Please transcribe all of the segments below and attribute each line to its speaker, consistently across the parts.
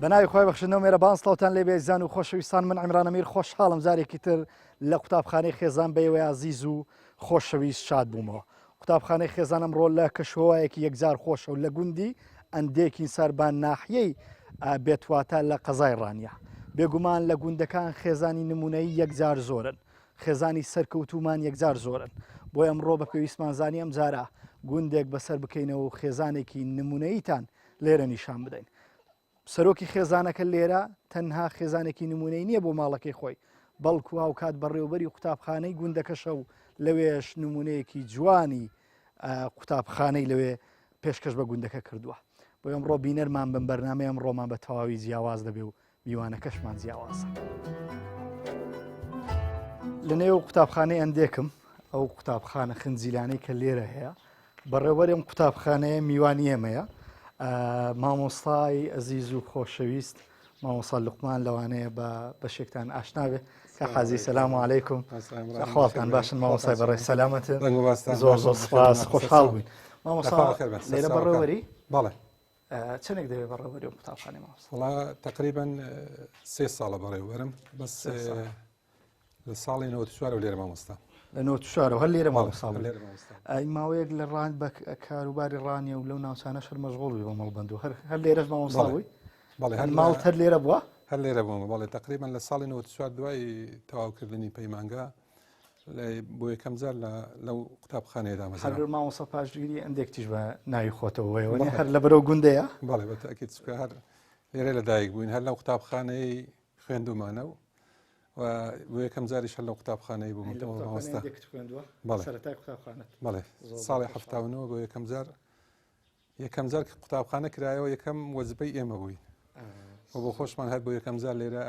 Speaker 1: بە ناوی خوای بەخشندە و مێرەبان سڵاوتان لێ بێ ئازیزان و خۆشەویستان من عیمران ئەمیر خۆشحاڵم جارێکی تر لە قوتابخانەی خێزان بە ئێوەی ئازیز و خۆشەویست شاد بوومەوە قوتابخانەی خێزان ئەمڕۆ لە کەشوهەوایەکی یەکجار خۆشە و لە گوندی ئەندێکین سەر بە ناحیەی بێتواتە لە قەزای ڕانیە بێگومان لە گوندەکان خێزانی نمونەیی یەکجار زۆرن خێزانی سەرکەوتوومان یەکجار زۆرن بۆ ئەمڕۆ بە پێویستمان زانی ئەم جارە گوندێک بەسەر بکەینەوە و خێزانێکی نمونەییتان لێرە نیشان بدەین. سەرۆکی خێزانەکە لێرە تەنها خێزانێکی نمونەی نییە بۆ ماڵەکەی خۆی، بەڵکو هاوکات بەڕێوبەری قوتابخانەی گوندەکەشە و لەوێش نمونەیەکی جوانی قوتابخانەی لەوێ پێشکەش بە گوندەکە کردووە. بۆ ئەمڕۆ بینەرمان بن بەرنامەی ئەمڕۆمان بە تەواوی جیاواز دەبێ و میوانەکەشمان جیاوازە. لە نێو قوتابخانەی ئەندێکم ئەو قوتابخانە خنجیلانەی کە لێرە هەیە بەڕێوەرم قوتابخانەیە میوانی ئێمەیە مامۆستای ئەزیز و خۆشەویست مامۆسا لوقمان لەوانەیە بە بەشێکتان ئاشناوێ کە حازی سەلام و عیکم خواڵتان باشن مامۆسای بەڕێ سەلامەت زۆر زۆر سپاس خۆشحاڵ بووین مامۆسا لێرە بەڕێوەری
Speaker 2: بەڵێ
Speaker 1: چەندێک دەوێت بەڕێوەری و قوتابخانەی مامۆستا؟
Speaker 2: وەڵا تقریبا سێ ساڵە بەڕێوەرم بەس لە ساڵی 94 لێرە مامۆستا
Speaker 1: لە 94 هەر لێرە مامۆستا ئەی ماوەیەک لە ڕان بە کاروباری ڕانیە و لەو ناوچانە شەر مەشغوڵ بووی بە مەڵبەند و هەر هەر لێرەش مامۆستا بووی
Speaker 2: بەڵێ هەر
Speaker 1: ماڵت هەر لێرە بووە
Speaker 2: هەر لێرە بووم بەڵێ تقریبا لە ساڵی 94 دوای تەواوکردنی پەیمانگا بۆ یەکەم جار لەو قوتابخانەیە دامەزرا.
Speaker 1: هەر مامۆستا پاشگری ئەندێک تیش بە ناوی خۆتەوە وەیەوە هەر لە بەرەو گوندەیە؟
Speaker 2: بەڵێ بە تەئکید چونکە هەر لێرە لە دایک بووین هەر لەو قوتابخانەی خوێندومانە و و بۆ یەکەم جاریش هەر لەو قوتابخانەی بووم مامۆستا.
Speaker 1: بەڵێ سەرەتای قوتابخانەت.
Speaker 2: بەڵێ ساڵی 79 بۆ یەکەم جار یەکەم جار کە قوتابخانە کرایەوە یەکەم وەجبەی ئێمە بووین و بۆ خۆشمان هەر بۆ یەکەم جار لێرە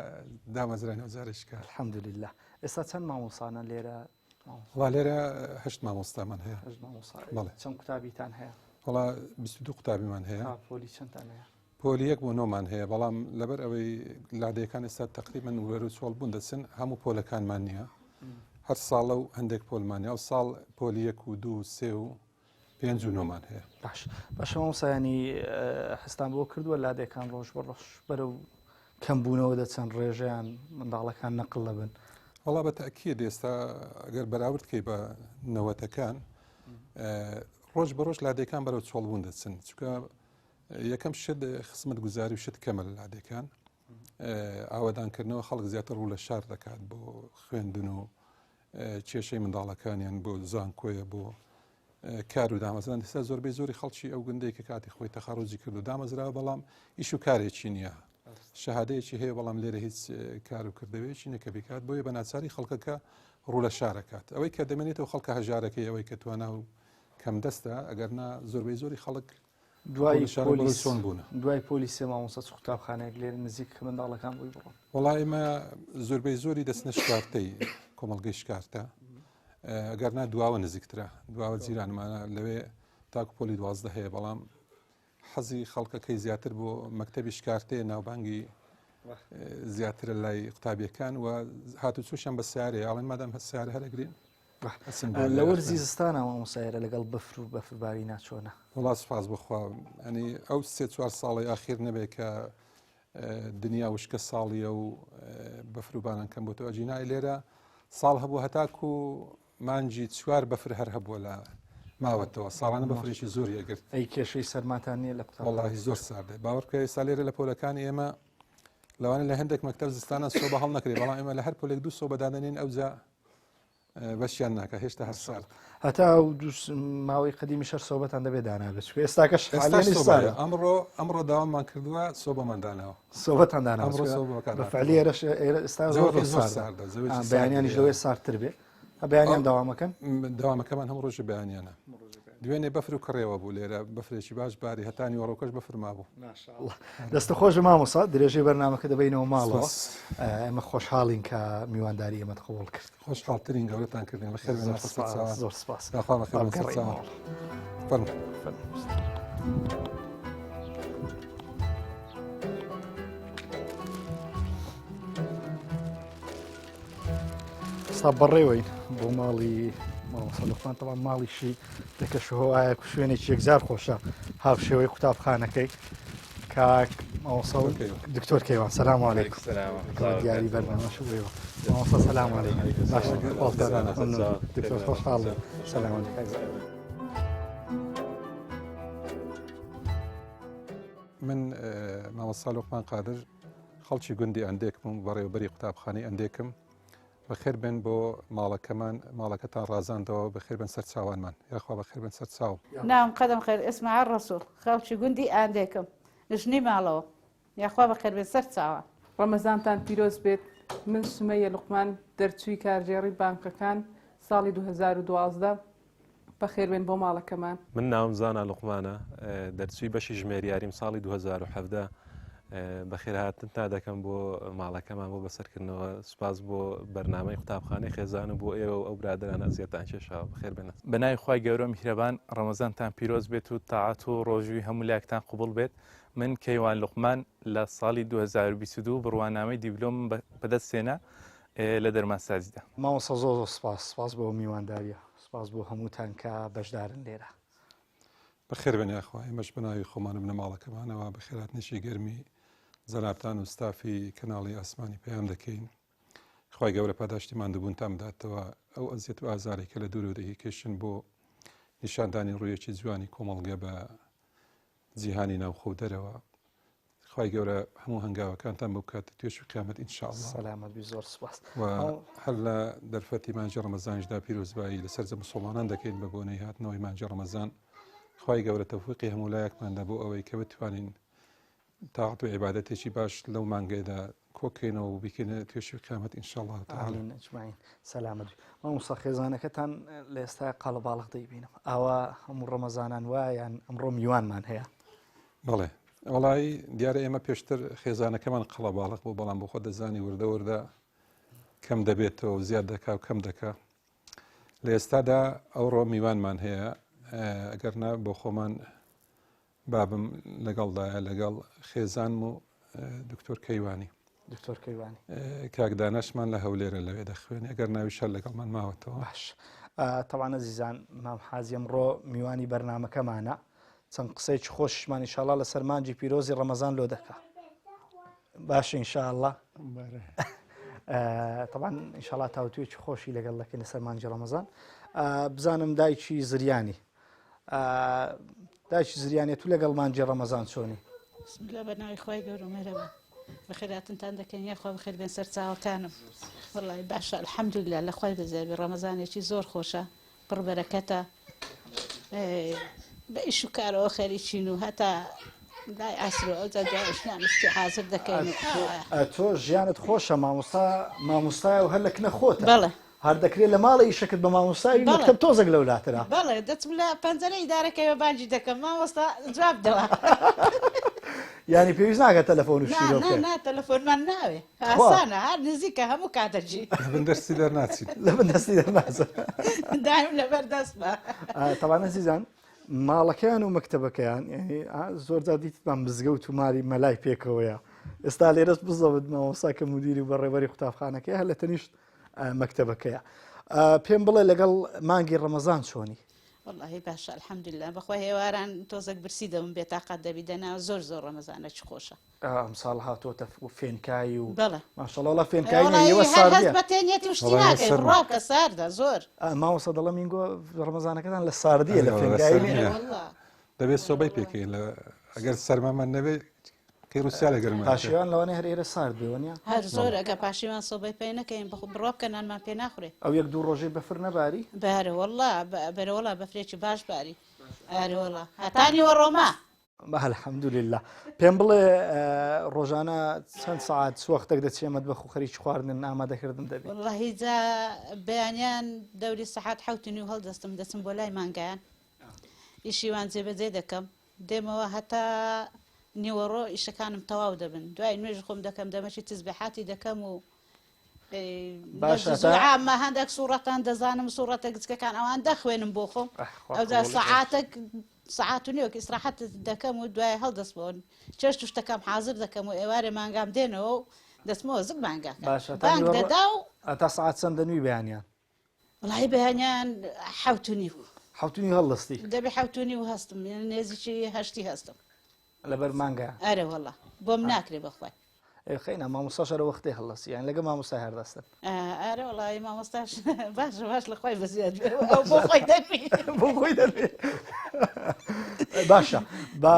Speaker 2: دامەزراینەوە جارێکیکە.
Speaker 1: الحمدلله ئێستا چەند مامۆسانە لێرە؟
Speaker 2: وڵا لێرە هەشت مامۆستامان هەیە.
Speaker 1: هەشت مامۆستا. بەڵێ. چەند قوتابیتان هەیە؟
Speaker 2: وڵا 22 قوتابیمان هەیە.
Speaker 1: پۆلی چەندتان هەیە؟
Speaker 2: پۆلی یەک بۆ نۆمان هەیە بەڵام لەبەر ئەوەی لادێکان ئێستا تقریبا وەرو چۆڵ بوون دەچن هەموو پۆلەکانمان نییە هەر ساڵە و هەندێک پۆلمانی ئەو ساڵ پۆلی یەک و دوو سێ و پێنج و نۆمان هەیە.
Speaker 1: باش باشە مامۆستا ینی هەستان بۆ کردووە لادێکان ڕۆژ بە ڕۆژ بەرەو کەمبوونەوە دەچەن ڕێژەیان منداڵەکان نەقل دەبن
Speaker 2: وەڵا بە تاکیە ئێستا ئەگەر بەراورد کەی بە نەوەتەکان ڕۆژ بە ڕۆژ لادێکان بەرەو چۆڵبوون دەچن چونکە یەکەم شت خزمەت گوزاری و شت کەمە لە لادێکان ئاوەدانکردنەوە خەڵک زیاتر ڕوو لە شار دەکات بۆ خوێندن و کێشەی منداڵەکانیان بۆ زانکۆیە بۆ کار و دامەزران ئێستا زۆربەی زۆری خەڵکی ئەو گوندەی کە کاتی خۆی تەخەڕوجی کرد و دامەزراوە بەڵام ئیش و کارێکی نییە شەهادەیەکی هەیە بەڵام لێرە هیچ کار و کردەوەیەکی نییە کە بیکات بۆیە بە ناچاری خەڵکەکە ڕوو لە شارەکات ئەوەی کە دەمێنێتەوە خەڵکە هەژارەکەی ئەوەی کە توانا و کەم دەستە ئەگەر نا زۆربەی زۆری خەڵک
Speaker 1: دوای پۆلی چۆن بوون دوای پۆلی سێ مامۆستا چ قوتابخانەیەک لێرە نزیک کە منداڵەکان بۆی بڕۆن
Speaker 2: وەڵا ئێمە زۆربەی زۆری دەچنە شکارتەی کۆمەڵگەی شکارتە ئەگەر نا دواوە نزیکترە دواوە جیرانمانە لەوێ تاکو پۆلی دوازدە هەیە بەڵام حەزی خەڵکەکەی زیاتر بۆ مەکتتەبی شکارتەیە ناوبانگی زیاترە لای قوتابیەکان و هاتوچۆشیان بە سیارەیە ئەڵێن مادام هەر سیارە هەرەگرین
Speaker 1: لە وەرزی زستانە مامۆستا ئێرە لەگەڵ بەفر و بەفرباری ناچۆنە
Speaker 2: وڵا سپاس بخوا ئەنی ئەو سێ چوار ساڵی ئاخیر نەبێ کە دنیا وشکە ساڵیە و بەفر و باران کەم بۆتەوە جینای لێرە ساڵ هەبوو هەتاکو مانجی چوار بەفر هەر هەبووە لە ماوەتەوە ساڵانە بەفرێکی زۆری ئەگرت
Speaker 1: ئەی کێشەی سەرماتان نییە لە
Speaker 2: قوتابخانە وەڵاهی زۆر ساردە باوەڕ بکە ئێستا لێرە لە پۆلەکانی ئێمە لەوانە لە هەندێک مەکتەب زستانە سۆبە هەڵ نەکرێ بەڵام ئێمە لە هەر پۆلێک دوو سۆبە دادەنێن ئەوجا بەشیان ناکە هێشتا هەر سارد
Speaker 1: هەتا و دوو ماوەی قەدیمی شەر سۆبەتان دەبێت دانابێت چونکە ئێستاکەش
Speaker 2: ئەمڕۆ ئەمڕۆ داوامان کردووە سۆبەمان داناوە
Speaker 1: سۆبەتان داناوە بە فعلی ئێرەش ئێستا زۆر ساردە بەیانیانیش لەوەی ساردتر بێ بەیانیان داوامەکەن
Speaker 2: داوامەکەمان هەم ڕۆژی بەیانیانە دوێنێ بەفر و کڕێوە بوو لێرە بەفرێکی باش باری هەتا نیوەڕۆکەش بەفر مابوو.
Speaker 1: ماشاءاللە دەستە خۆش مامۆسا درێژەی بەرنامەکە دەبینەوە ماڵەوە ئێمە خۆشحاڵین کە میوانداری ئێمەت قبوڵ کرد
Speaker 2: خۆشحاڵترین گەورەتان کردین بەخێر بێن
Speaker 1: زۆر سپاس
Speaker 2: داخوا بەخێر بێن سەرچاوە. فەرموو.
Speaker 1: ئێستا بەڕێوەین بۆ ماڵی مامۆستا لوقمان تەڵام ماڵیشی لە کەشوهەوایەک و شوێنێکی یەکجار خۆشە هاوشێوەی قوتابخانەکەی کاک مامۆستا و دکتۆر کەیوان سلام علیکم دیاری بەرنامەش بوویەوە مامۆستا سلام علیکم باشە دکتۆر خۆشحاڵ سلام علیکم
Speaker 2: من مامۆستا لوقمان قادر خەڵکی گوندی ئەندێکم و بەڕێوەبەری قوتابخانەی ئەندێکم بەخێر بێن بۆ ماڵەکەمان ماڵەکەتان ڕازاندەوە بەخێر بن سەر چاوانمان یاخوا بەخێر بن سەر چاو.
Speaker 3: ناوم قەدەم خێر ئیسماعیل ڕەسوڵ خەڵکی گوندی ئاندێکم ژنی ماڵەوەم یاخوا بەخێر بێن سەر چاوان.
Speaker 4: ڕەمەزانتان پیرۆز بێت من سومەیە لوقمان دەرچووی کارگێڕی بانقەکان ساڵی 2012 بەخێربێن بۆ ماڵەکەمان.
Speaker 5: من ناوم زانا لوقمانە دەرچووی بەشی ژمێریاریم ساڵی 2017 بەخێرهاتنتان دەکەم بۆ ماڵەکەمان بۆ بەسەرکردنەوە سوپاس بۆ بەرنامەی قوتابخانەی خێزان و بۆ ئێوە و ئەو برادەرانە ئەزیەتان کێشاوە بەخێر بێنە. بە ناوی خوای گەورە و میهرەبان ڕەمەزانتان پیرۆز بێت و تاعەت و ڕۆژووی هەموو لایەکتان قبوڵ بێت من کەیوان لوقمان لە ساڵی 2022 بڕوانامەی دیبلۆمم بەدەست هێنا لە دەرمانسازیدا.
Speaker 1: مامۆستا زۆر زۆر سپاس سپاس بۆ میوانداریە سپاس بۆ هەمووتان کە بەشدارن لێرە.
Speaker 2: بەخێر بێن یاخوا ئێمەش بەناوی خۆمان و بنەماڵەکەمانەوە بەخێرهاتنێکی گەرمی جەنابتان و ستافی کەناڵی ئاسمانی پەیام دەکەین خوای گەورە پاداشتی ماندووبوونتان بداتەوە ئەو ئەزیەت و ئازارێک کە لە دوورەوە دەیکێشن بۆ نیشاندانی ڕوویەکی جوانی کۆمەڵگە بە جیهانی ناوخۆ و دەرەوە خوای گەورە هەموو هەنگاوەکانتان بۆ بکاتە توێش و قیامەت ان شاء الله.
Speaker 1: سەلامەت بی زۆر سوپاس.
Speaker 2: و هەر لە دەرفەتی مانگی ڕەمەزانیشدا پیرۆزبایی لە سەرجەم موسڵمانان دەکەین بە بۆنەی هاتنەوەی مانگی ڕەمەزان خوای گەورە تەوفیقی هەموو لایەکمان دا بۆ ئەوەی کە بتوانین تاعەت و عیبادەتێکی باش لەو مانگەیدا کۆکەینەوە و بیکەینە توێشی قیامەت ان شاء الله تعالی.
Speaker 1: آمین اجمعین. سەلامەت بی. مامۆستا خێزانەکەتان لە ئێستا قەڵەباڵغ دەیبینم ئاوا هەموو ڕەمەزانان وایە یان ئەمڕۆ میوانمان هەیە؟
Speaker 2: بەڵێ وەڵایی دیارە ئێمە پێشتر خێزانەکەمان قەڵەباڵغ بوو بەڵام بۆ خۆت دەزانی وردە وردە کەم دەبێتەوە و زیاد دەکا و کەم دەکا لە ئێستادا ئەوڕۆ میوانمان هەیە ئەگەر نا بۆ خۆمان بابم لەگەڵدایە لەگەڵ خێزانم و دکتۆر کەیوانی
Speaker 1: دکتۆر کەیوانی
Speaker 2: کاک داناشمان لە هەولێرە لەوێ دەخوێنێ ئەگەر ناویش هەر لەگەڵمان ماوەتەوە.
Speaker 1: باش تەوان ئەزیزان مام حازی ئەمڕۆ میوانی بەرنامەکەمانە چەند قسەیەکی خۆشیشمان ئینشاڵا لەسەر مانگی پیرۆزی ڕەمەزان لۆ دەکا باش ئینشاءاللە طبعا ئینشاءاللە تاوتوێکی خۆشی لەگەڵ دەکەین لەسەر مانگی ڕەمەزان بزانم دایکی زریانی دایکی زریانێ تو لەگەڵ مانگی ڕەمەزان چۆنی؟
Speaker 3: بسم الله بە ناوی خوای گەورە و میهرەبان بەخێراتنتان دەکەین یاخوا بەخێر بێن سەر چاوەکانم وەڵی باشە الحمدلله لە خوای بەزیابی ڕەمەزانێکی زۆر خۆشە پڕ بەرەکەتە بە ئیش و کارەوە خەریکین و هەتا لای عەسر و ئەوجا دوای ئیشنان شتی حازر دەکەین
Speaker 1: و تۆ ژیانت خۆشە مامۆستا مامۆستایە و هەر لە کنە خۆتە
Speaker 3: بەڵێ
Speaker 1: هەر دەکرێت لە ماڵێ ئیشەکرد بە مامۆستای مەکتەب تۆزێک لەولاترە.
Speaker 3: بەڵێ دەچم لە پەنجەرەی ئیدارەکەوە بانگی دەکەم مامۆستا جواب دەوە.
Speaker 1: یانی پێویست ناکە تەلەفۆن و شتی لۆ بکەی.
Speaker 3: نا نا تەلەفۆنمان ناوێ ئاسانە هەر نزیکە هەموو کاتەکی.
Speaker 2: لە بن دەستی دەرناچین.
Speaker 1: لە بن دەستی دەرناچن.
Speaker 3: دایم لەبەر دەستمە.
Speaker 1: تەبعەن ئەزیزان ماڵەکەیان و مەکتەبەکەیان یانی زۆر جار دیتمان مزگەوت و ماری مەلای پێکەوەیە ئێستا لێرەش بزەبت مامۆستا کە مدیری و بەڕێوەبەری قوتابخانەکەی هەر لە تەنیشت مەکتەبەکەیە پێم بڵێ لەگەڵ مانگی ڕەمەزان چۆنی؟
Speaker 3: وەڵاهی باشە الحمدللە بەخوا هێواران تۆزەک برسی دەبم بێتاقەت دەبی دەنا زۆر زۆر ڕەمەزانە چ خۆشە.
Speaker 1: ئەمساڵ هاتۆتە فێنکایی و
Speaker 3: بەڵێ
Speaker 1: ماشەڵڵا وەڵا فێنکایی نییە ئێوە ساردیە.
Speaker 3: هەست بە تێنیەتی و شتی ناکەی بڕوا بکە ساردە زۆر.
Speaker 1: مامۆستا دەڵێم ئینگۆ ڕەمەزانەکەتان لە ساردیە لە فێنکایی نییە.
Speaker 2: دەبێت سۆبەی پێکەین لە ئەگەر سەرمامان نەبێت کەی ڕوسیا لە گەرما
Speaker 1: پاشیوان لەوانەیە هەر ئێرە سارد بێ وەنیە؟
Speaker 3: هەر زۆر ئەگە پاشیوان سۆبەی پێ نەکەین بەخۆ بڕوا بکە نانمان پێ ناخورێ.
Speaker 1: ئەو یەک دوو ڕۆژەی بەفر نەباری؟
Speaker 3: بەرە وەڵا بەرە وەڵا بەفرێکی باش باری ئەرێ وەڵا هەتا نیوەڕۆ ما.
Speaker 1: الحمدللە پێم بڵێ ڕۆژانە چەند سەعات چ وەختێک دەچیە مەتبەخ و خەریکی خواردن ئامادەکردن دەبی؟
Speaker 3: وەڵاهی جا بەیانیان دەوری سەعات حەوت و نیو هەڵدەستم دەچم بۆ لای مانگایان ئیشی وان جێبەجێ دەکەم دێمەوە هەتا نیوەڕۆ ئیشەکانم تەواو دەبن دوای نوێژی خۆم دەکەم دەمەکی تزبیحاتی دەکەم و
Speaker 1: باشە
Speaker 3: زۆر عامە هەندێک سوڕەتان دەزانم سوڕەتە گچکەکان ئەوان دەخوێنم بۆ خۆم ئەوجا سەعاتێک سەعات و نیوەک ئیسراحەت دەکەم و دوای هەڵدەستمەوە چێشت و شتەکەم حازر دەکەم و ئێوارێ مانگام دێنەوە و دەچمەوە زگ مانگاکە
Speaker 1: باشە تا
Speaker 3: بانگ
Speaker 1: نیوەڕۆ
Speaker 3: دەدا و
Speaker 1: تا سەعات چەند دەنووی بەیانیان؟
Speaker 3: وەڵاهی بەیانیان 7:30.
Speaker 1: 7:30 هەڵدەستی؟
Speaker 3: دەبێ 7:30 هەستم، نێزیکی هەشتی هەستم.
Speaker 1: لەبەر مانگا؟
Speaker 3: ئەرێ وەڵا. بۆم ناکرێ بەخوای.
Speaker 1: ئێ خەینا مامۆستاش ئەرە وەختێ هەڵدەستی یانی لەگە مامۆستای هەر دەستن.
Speaker 3: ئارە وەڵی مامۆستاش باشە باش لە خۆی بەزیاد بێ ئەو بۆ خۆی دەربی
Speaker 1: بۆ خۆی دەربێ باشە با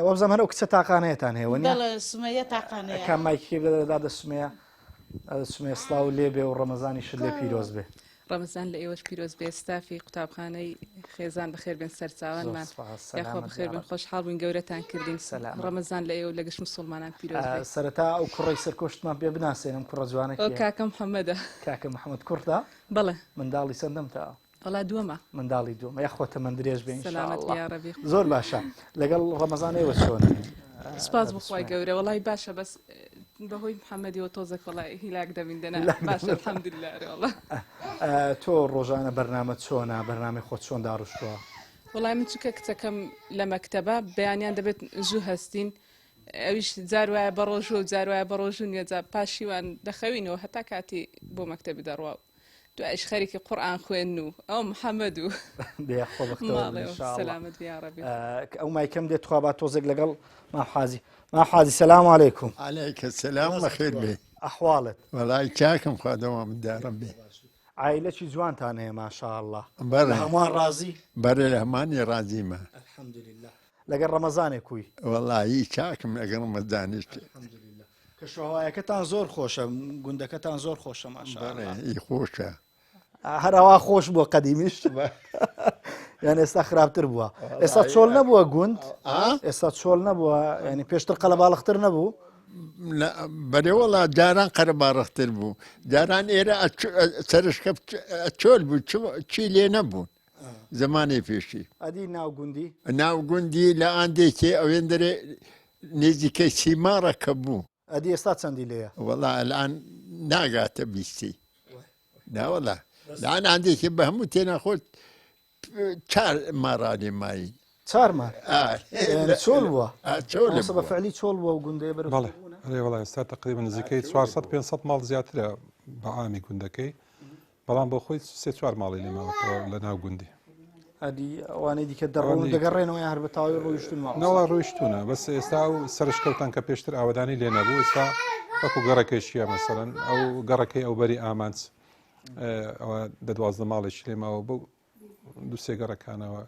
Speaker 1: وەبزانم هەر ئەو کچە تاقانەیەتان هەیە وەنیە؟
Speaker 3: بەڵێ سمەیە تاقانەیە
Speaker 1: کام مایکی بدە دادە سمەیە سمەیە سڵاو لێ بێ و ڕەمەزانیشت لێ پیرۆز بێ.
Speaker 4: ڕەمەزان لە ئێوەش پیرۆز بێ ستافی قوتابخانەی خێزان بەخێر بێن سەرچاوانمان یاخوا بەخێر بن خۆشحاڵ بووین گەورەتان کردین ڕەمەزان لە ئێوە لە گشت مسوڵمانان پیرۆز بێ
Speaker 1: سەرەتا ئەو کوڕەی سەرکۆشتمان پێ بناسێنم کوڕە جوانە
Speaker 4: ئەو کاکە محەممەدە
Speaker 1: کاکە محەممەد کوڕدا
Speaker 4: بەڵێ
Speaker 1: منداڵی چەندەم تا
Speaker 4: وەڵا دووەمە
Speaker 1: منداڵی دووەمە یاخوا تەمەن درێژ بێ
Speaker 4: سەلامەت بی یاڕەبی
Speaker 1: زۆر باشە لەگەڵ ڕەمەزان ئێوە چۆن
Speaker 4: سپاس بۆ خوای گەورە وەڵای باشە بەس بەهۆی محەممەدیەوە تۆزێک وەڵای هیلاک دەبین دەنا باشە الحمدلله ئەرێ وەڵا
Speaker 1: تۆ ڕۆژانە بەرنامە چۆنە بەرنامەی خۆت چۆن داڕشتووە
Speaker 4: وەڵای من چونکە کچەکەم لە مەکتەبە بەیانیان دەبێت زوو هەستین ئەویش جار وایە بە ڕۆژوو و جار وایە بە ڕۆژوو نییە جا پاشیوان دەخەوینەوە هەتا کاتی بۆ مەکتەبی دەڕوا و دوایش خەریکی قورئان خوێندن و ئەو محەممەد و
Speaker 1: دێ خۆ بەختەوەر بن
Speaker 4: ماڵێ و
Speaker 1: ان شاء الله.
Speaker 4: سەلامەت بی یاڕەبی.
Speaker 1: ئە، ئەو مایکەم دێت تخوا با تۆزێک لەگەڵ مام حازی مام حازی سەلام علیکم
Speaker 6: علیک السلام بەخێر بێ
Speaker 1: ئەحواڵت
Speaker 6: وەڵای چاکم خوا دەوامت دا ڕەبی
Speaker 1: عایلەکی جوانتان هەیە ماشاءاللە
Speaker 6: بەڵێ
Speaker 1: لە هەمووان ڕازی
Speaker 6: بەرێ لە هەمانی ڕازیمە
Speaker 1: الحمدلله لەگەڵ ڕەمەزانێ کوی
Speaker 6: وەڵایی چاکم لەگەڵ ڕەمەزانیش
Speaker 1: الحمدلله کەشوهەوایەکەتان زۆر خۆشە گوندەکەتان زۆر خۆشە ماشاءاللە
Speaker 6: بەڵێ ئی خۆشە
Speaker 1: هەر ئەوا خۆش بووە قەدیمیش یان ئێستا خراپتر بووە ئێستا چۆل نەبووە گوند ئێستا چۆل نەبووە ینی پێشتر قەلەباڵختر نەبوو
Speaker 6: بەرێ وەڵا جاران قەرەباڕختر بوو جاران ئێرە سەرشکە چۆل بوو چی لێ نەبوون زمانی پێشی
Speaker 1: ئەدی ناو گوندی
Speaker 6: ناو گوندی لە ئاندێکێ ئەوێن دەرێ نێزیکەی سیماڕە کە بوو.
Speaker 1: ئەدی ئێستا چەندی لێیە؟
Speaker 6: وەڵا ئەلئان ناگاتە بیستی. ناوەڵا لەئان ئاندێکێ بە هەموو تێنا خۆت چار ماڕا لێ ماین.
Speaker 1: چار مار؟ چۆل بووە؟
Speaker 6: چۆل
Speaker 1: بە فعلی چۆل بووە و گوندەیە بەرەو
Speaker 2: بەڵێ ئەرێ وەڵا ئێستا تقریبا نزیکەی 400 500 ماڵ زیاترە بە عامی گوندەکەی بەڵام بۆ خۆی سێ چوار ماڵی لێ ماوەتەوە لە ناو گوندی.
Speaker 1: ئەدی ئەوانەی دیکە دەڕۆن و دەگەڕێنەوە یان هەر بە تەواوی ڕۆیشتوون مامۆستا؟
Speaker 2: نەوەڵا ڕۆیشتوونە بەس ئێستا ئەو سەرشکەوتان کە پێشتر ئاوەدانی لێ نەبوو ئێستا وەکو گەڕەکێکیە مەسەلەن ئەو گەڕەکەی ئەو بەری ئامانج ئەوە دە 12 ماڵێکی لێ ماوە بۆ دوو سێ گەڕەکانەوە